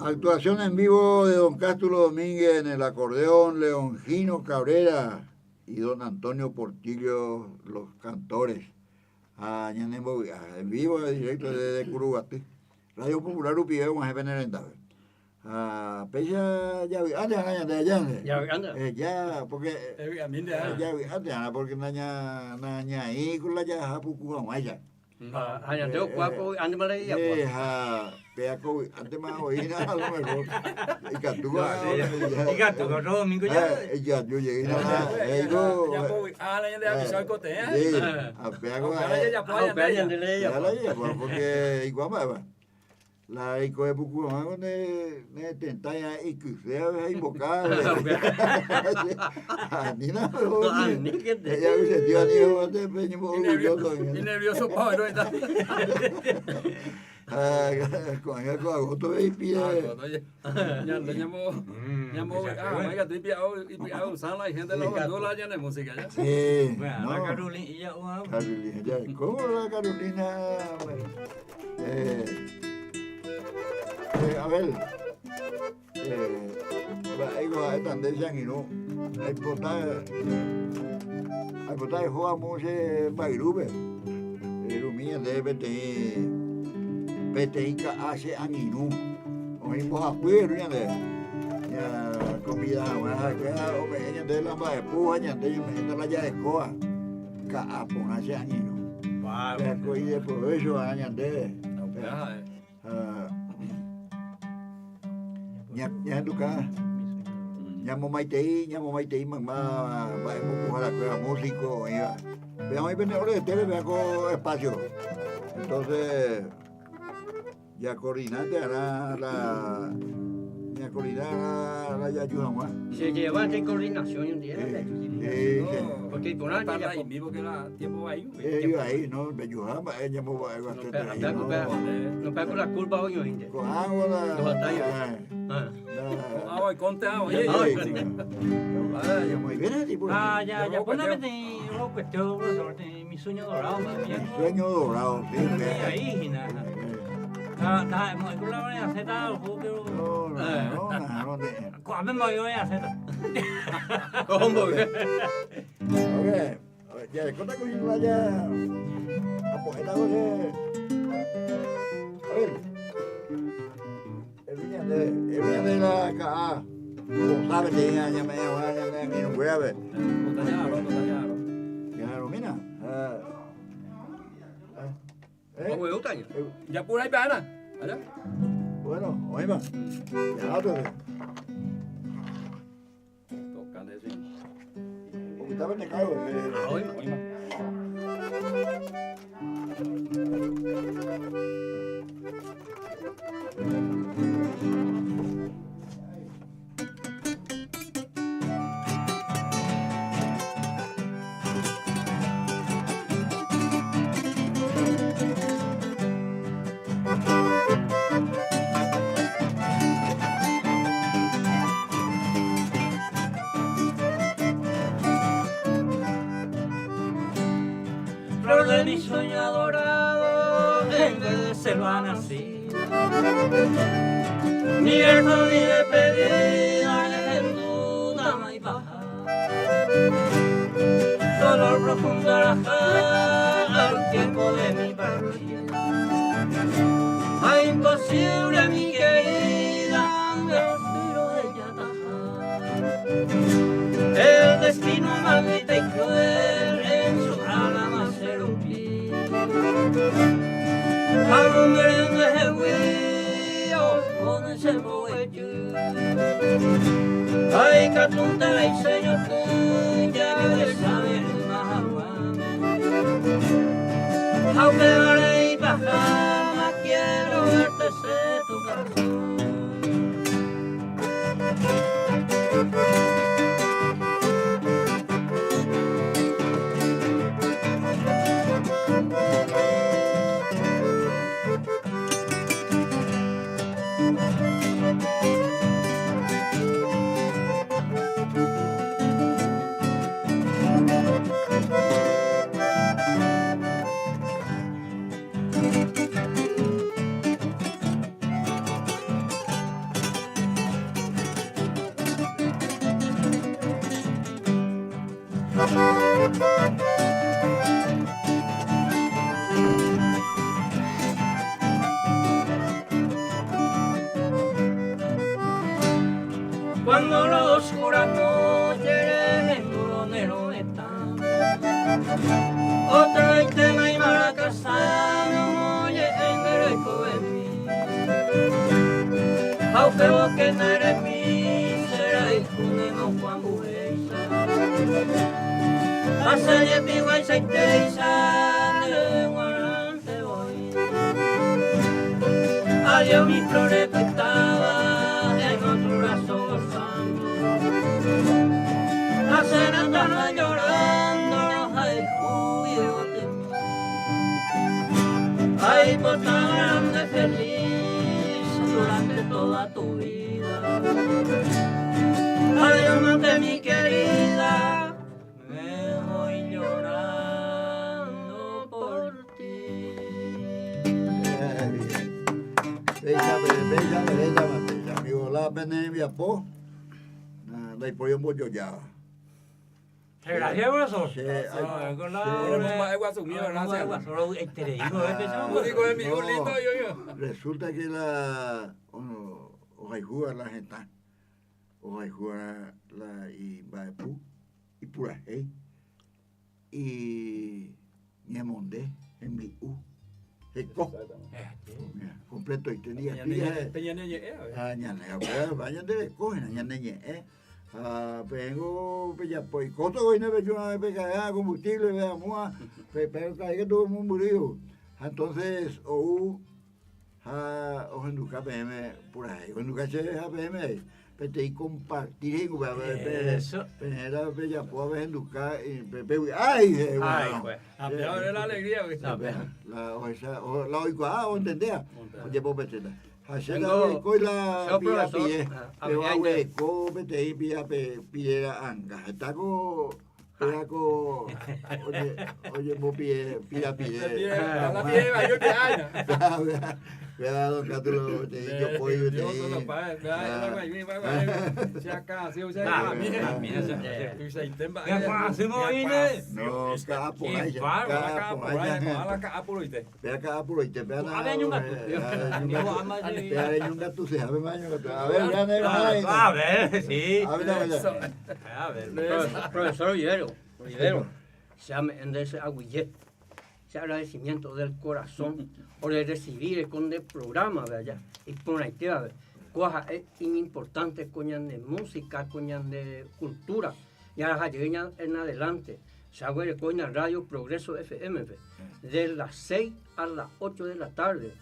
Speaker 2: Actuación en vivo de don Cástulo Domínguez en el acordeón, Leongino Cabrera y don Antonio Portillo, los cantores. Ha ñanembovy'a en vivo, directo desde Curuguaty. Radio Popular rupive og̃uahẽ pene rendápe. Ha péicha javy'ánte hag̃ua ñande aja.
Speaker 8: Javy'ánte.
Speaker 2: Eh, ja, porque
Speaker 10: Evy'amínte hag̃ua.
Speaker 2: Javy'ánte hag̃ua porque naña nañaĩ ko la jaha puku hag̃uáicha.
Speaker 8: Ha ñande okuaa ko vy'ántema la jajapóva.
Speaker 2: Eh, ha péa ko vy'ántema oĩna a lo mejor. Ikatu
Speaker 7: Ikatu ko otro domingo ja.
Speaker 2: Ikatu jeýna la he'íko.
Speaker 10: Japo vy'a la ñande rapicha oikotevẽ.
Speaker 2: Sí, ha péa ko
Speaker 10: Upéva la jajapóva
Speaker 8: Ha upéva ñande la
Speaker 2: Péa
Speaker 8: jajapóva.
Speaker 2: la jajapóva porque ikuaa mba'épa. La reikove puku hag̃ua ne ne tetã ikyséva ha imbokáva. Anína
Speaker 8: Aníkete.
Speaker 2: Ella sentido ani oho pe ñembo'orgulloso.
Speaker 10: Inervioso pa oiro está.
Speaker 2: Ah, ko'ág̃a ko agosto ipie.
Speaker 10: Ñande ñambo ñambo ah, oiga, tú ipia usar la gente la la ñane música ya.
Speaker 2: Sí.
Speaker 7: Bueno,
Speaker 2: no.
Speaker 7: la Carolina ya una.
Speaker 2: Carolina, ya, ¿cómo la Carolina? A ver, mba'éiko ha'éta nde che angirũ, aipota, aipota eho amo che mbayrúpe, erumi ñandéve peteĩ, peteĩ ka'a che angirũ, oĩ mbohapy eru ñandéve, ña comida haguã ha'ekuéra ome'ẽ ñandéve la mba'epu ha ñande ñame'ẽta la jarekóva, ka'a porã che angirũ. Péako ideprovécho va'erã ñandéve. Ñahenduka, ñamomaitei, ñamomaitei mayma mba'embopuharakuéra músico oĩva. Péva oĩ pene ore etépe péva ko espacio. Entonces, jacoordinánte arã la ñacoordiná arã la jaju hag̃ua.
Speaker 8: Se lleva esta coordinación un día.
Speaker 2: Sí, sí.
Speaker 8: Porque iporã
Speaker 10: Para
Speaker 8: jajapo.
Speaker 10: ahí mismo que era tiempo ahí.
Speaker 2: Eh, ahí, no, pejuha mba'e ñamomba'eguasueterei,
Speaker 8: No
Speaker 2: no.
Speaker 8: No pega con la culpa hoy, oíste.
Speaker 2: Ko'ág̃a la...
Speaker 8: Los batallas.
Speaker 2: La...
Speaker 10: Ah, voy, conte, ah, oye.
Speaker 2: Sí, muy bien, tipo.
Speaker 7: Ah, ya, ya, ponme una cuestión, profesor, mi sueño dorado, más bien.
Speaker 2: Sueño dorado, sí.
Speaker 7: Ahí, Gina. Ta, ta, mo ko la voy a hacer ta, ojo, pero.
Speaker 2: No, no, no, no,
Speaker 7: ¿Cuándo me voy a hacer?
Speaker 8: Hombre.
Speaker 2: Ok, ya, conta con la ya. Apoyeta con A ver. El de la KA. Como sabe, tenía ya me ya ya me mi nueve. Ya lo mira.
Speaker 10: Ya por ahí para. Allá.
Speaker 2: Bueno, oiga. Ya te.
Speaker 10: Tocando eso.
Speaker 2: Porque estaba en el cargo.
Speaker 10: Oiga.
Speaker 7: Flor de mi sueño adorado, en vez de selva nacida. Ni verso ni despedida, en duda y baja. Dolor profundo al tiempo de mi partida. Ay, imposible, mi querida, me tiro de yataja. El destino maldito y cruel en su ala más se Ay, catunta la señor tuya, que sabe más Aunque vale y baja, más quiero verte ser tu corazón. Cuando la oscura noche en buronero está, otra y tema y maracasano, oye en derecho de mí. Aunque vos que no eres mi, será hijo de no Juan Buesa. Pasa y piwa y seiteisa, de guarante voy.
Speaker 9: Adiós mi flor estaba en otro brazo gozando. La cena estaba llorando, ay, juguete. Ay, por tan grande feliz durante toda tu vida. Adiós, mate mi querida, me voy llorando por ti.
Speaker 2: Bella, bella, bella, bella, amigo, la pene viapó, ndaipóri ombojojáva.
Speaker 8: Gracias, profesor.
Speaker 2: Sí,
Speaker 8: ay,
Speaker 10: con la-
Speaker 8: gracias.
Speaker 2: No, Resulta que la ohayhúva la hetã, ohayhúva la imba'epu, ipurahéi, y ñemonde, hembi'u, heko. Mira, completoite
Speaker 10: Peña
Speaker 2: ndijapíja
Speaker 10: ñane ñe'ẽ, a ver.
Speaker 2: ha ñane upéva ñande reko hína, ñane ñe'ẽ. Ha peẽngo pejapo ikóto oĩne peju'ã peka'a combustible peamúa, pe pe katu mombyry. Ha entonces ou ha ohenduka peẽme purahéi, ohenduka chéve ha peẽme peteĩ compartir he'i upéva pe
Speaker 8: Eso.
Speaker 2: peẽra pejapóva pehenduka pe pevy'ái
Speaker 8: Ay,
Speaker 2: bueno.
Speaker 8: pues.
Speaker 10: A peor es la alegría, güey.
Speaker 2: La ohecha la oikuaa ontendéa ojepopetéta. Ha che
Speaker 8: Tengo-
Speaker 2: ndarekói la
Speaker 8: yo,
Speaker 2: pira
Speaker 8: profesor,
Speaker 2: pie,
Speaker 8: a
Speaker 2: pero
Speaker 8: ver,
Speaker 2: aguereko peteĩ pira pe piera anga. Hetáko péako oye ojembopie pira pie.
Speaker 10: La pie, yo te hay.
Speaker 2: Vea, vea, don Cátulo, peteĩ jopói
Speaker 10: Yo
Speaker 2: peteĩ.
Speaker 10: solo pa, vea, la guay, va, va, se acá, sí, o sea,
Speaker 8: Ah,
Speaker 10: a mí,
Speaker 8: a mí,
Speaker 10: tú se intenta.
Speaker 8: Ya, Juan, se movine.
Speaker 2: No,
Speaker 8: Qué
Speaker 2: cada
Speaker 8: bárbaro.
Speaker 2: por allá.
Speaker 10: Vea
Speaker 2: Vea cada puroite, vea
Speaker 8: A ver, ñongatu.
Speaker 2: Vea ñongatu, se llama ñongatu. A ver, vean, vean,
Speaker 8: A ver, sí.
Speaker 2: A ver, a ver.
Speaker 8: A ver. Profesor Olivero, Olivero, se llama en ese aguillet, ese agradecimiento del corazón por el recibir el con el programa, ¿verdad? Y por ahí te va a ver. Cosa es importante, coñan de música, coñan de cultura. Y ahora ya en adelante, se hago el coña Radio Progreso FM, ve, de las 6 a las 8 de la tarde.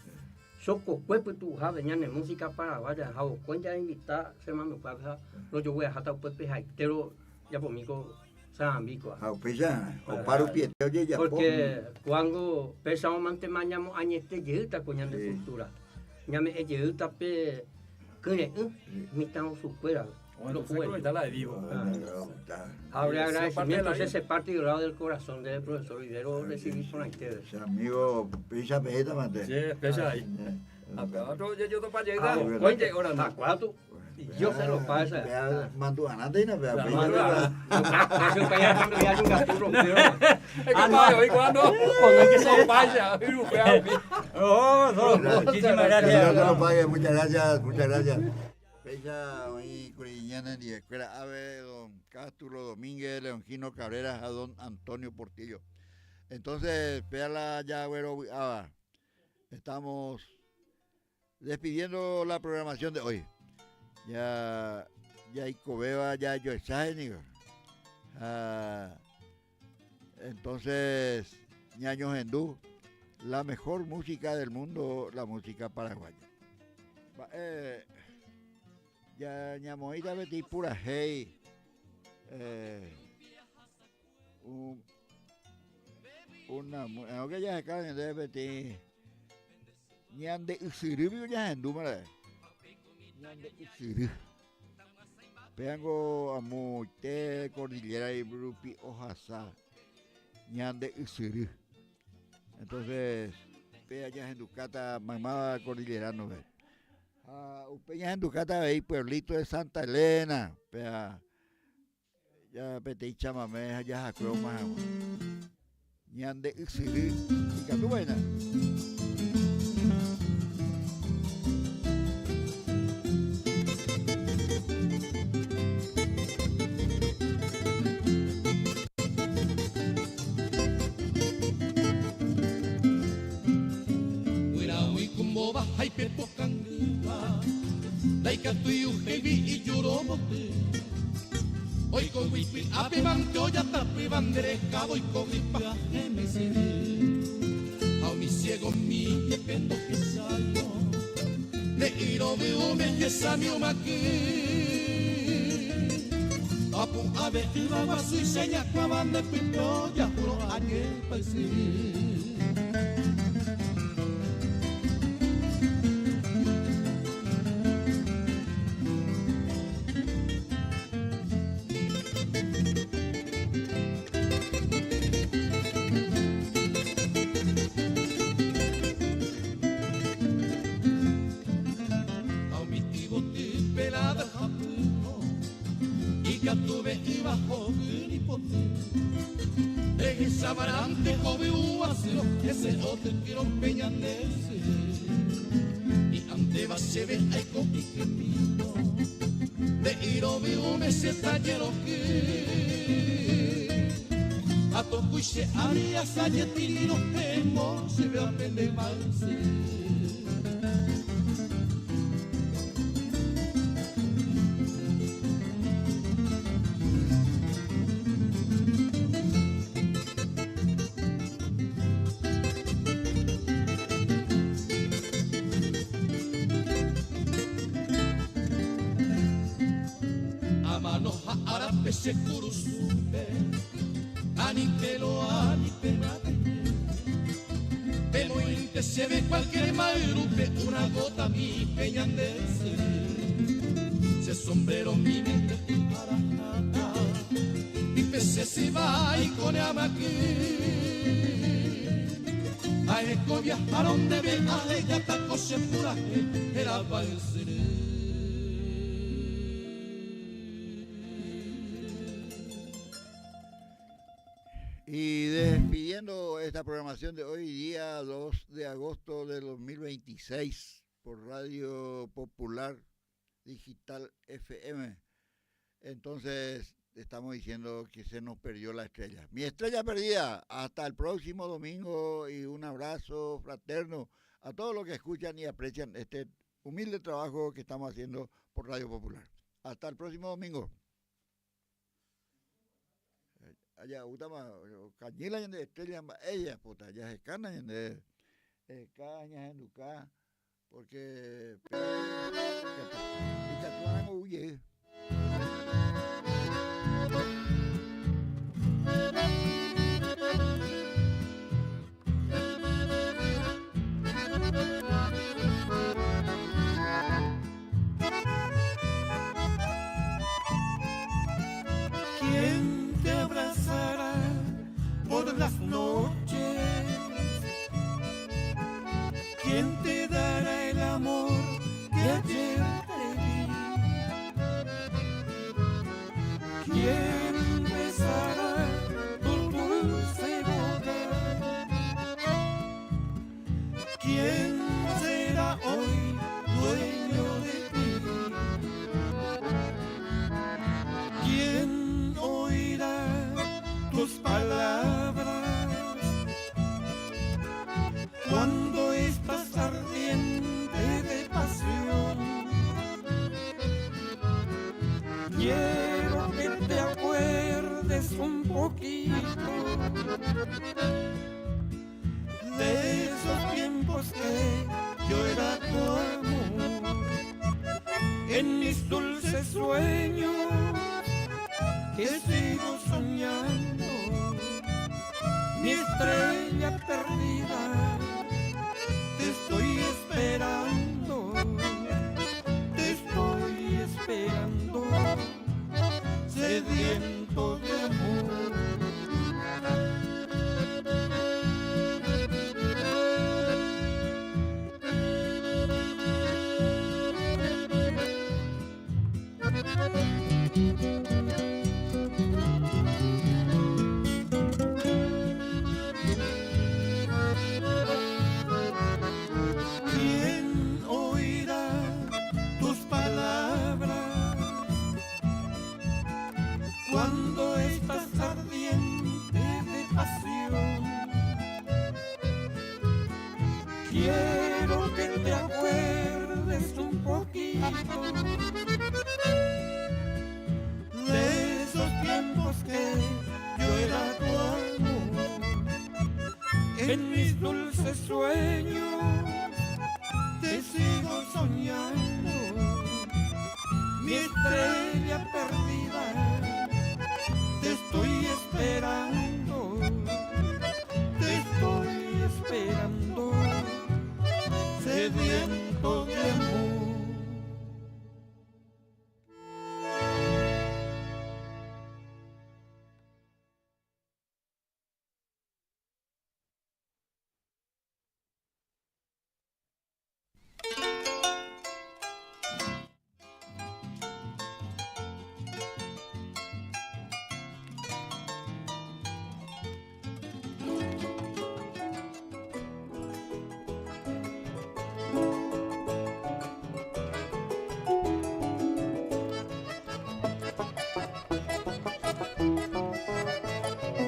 Speaker 8: Soco cuerpo tu jabe ñane música paraguaya, jabo cuenta invitar semana pa lo yo voy a jatar pues jaitero ya pomico sambico.
Speaker 2: Ah, upéicha, oparu piete ojejapo.
Speaker 8: Porque cuando pensamos mantemañamos añete yeuta coñan de
Speaker 2: Sí.
Speaker 8: cultura. Ñame yeuta pe kyre'ỹ mitã osukuéra.
Speaker 10: Bueno, entonces está la de vivo.
Speaker 8: Abre
Speaker 10: Eso es parte de
Speaker 8: agradecimiento,
Speaker 10: la vida.
Speaker 8: ese parte del lado del corazón del profesor Olivero recibir por ustedes.
Speaker 2: Ese amigo, péicha pejeta mante.
Speaker 10: Sí, péicha ahí. Otro, yo topa
Speaker 8: Ah,
Speaker 10: llegar.
Speaker 8: oye,
Speaker 10: ahora no.
Speaker 8: Tacuato, y yo se lo pasa.
Speaker 2: Vea, manduanate y no, vea, péicha,
Speaker 8: Mando- Eso que ya cuando ya un gato rompió.
Speaker 10: Es que pa, hoy cuando
Speaker 8: Cuando hay que ser-
Speaker 10: no vaya, hoy rupea,
Speaker 7: No, no,
Speaker 2: Gracias.
Speaker 7: muchísimas
Speaker 2: Que
Speaker 7: gracias.
Speaker 2: Dios te lo pague, muchas gracias, muchas gracias. Péicha, hoy Curiñana en Escuela Ave, don Cástulo Domínguez, Leongino Cabrera, a don Antonio Portillo. Entonces, véala ya, güero, ah, estamos despidiendo la programación de hoy. Ya, ya Icobeba, ya yo Ah, entonces, Ñaño Gendú, la mejor música del mundo, la música paraguaya. Va, ya ñamoíta betí pura hey. Un, una, aunque ya se caen de betí. Ñande ysyry ya hendú mare. Ñande ysyry. Péango amoite cordillera y rupi ohasa. Ñande ysyry. Entonces, pea ya hendukáta maymáva cordillerano ve. Ha upe ñahendukáta avei pueblito de Santa Elena. Pea ya peteĩ chamame ha jahakuévo hag̃ua. Ñande ysyry ikatúvaina.
Speaker 1: Irovy'ũme hesamiomaki Apu'ave'ỹva guasúicha ñakuãva nde pype ojahúrõ añepysy. Ha umi yvoty pelada ha pýrõ, ikatuve'ỹva hovy ni poty. Rehechavarãnte hovyũ asýrõ, hese otykyrõ pe ñande sy. Hi'ãnteva chéve aiko ikypívo, nde'irovy'ũme che tajeroky. Ha tokúi che ári asaje tiriro hemo chéve apende vaysy. Amano ha árape che kurusúpe, ani pelo ani pemateñe. Pemoĩnte chéve cualquier ma'yrúpe una gota mi pe ñande syry. Che sombrero mi mente arahata, ipe che syva ikone amaky. Ha'eko viajarõ ndéve ahejáta ko che purahéi hérava ysyry.
Speaker 2: Y despidiendo esta programación de hoy, día 2 de agosto de 2026, por Radio Popular Digital FM. Entonces, estamos diciendo que se nos perdió la estrella. Mi estrella perdida, hasta el próximo domingo y un abrazo fraterno a todos los que escuchan y aprecian este humilde trabajo que estamos haciendo por Radio Popular. Hasta el próximo domingo. Ajaútama kañýla ñande estrella mba'éicha pota jahekána ñande eheka ñahenduka porque ikatu arã ou jey.
Speaker 9: ¿Quién te abrazará por las noches? ¿Quién te dará el amor que ayer te di? ¿Quién besará tu dulce boca? ¿Quién será hoy dueño de ti? ¿Quién oirá tus palabras cuando estás ardiente de pasión? Quiero que te acuerdes un poquito de esos tiempos que yo era tu amor. En mis dulces sueños que sigo soñando, mi estrella perdida, te estoy esperando, te estoy esperando, sediento de amor. ¿Quién oirá tus palabras cuando estás ardiente de pasión? Quiero que te acuerdes un poquito de esos tiempos que yo era tu amor. En mis dulces sueños
Speaker 1: Te sigo soñando, mi estrella perdida, te estoy esperando.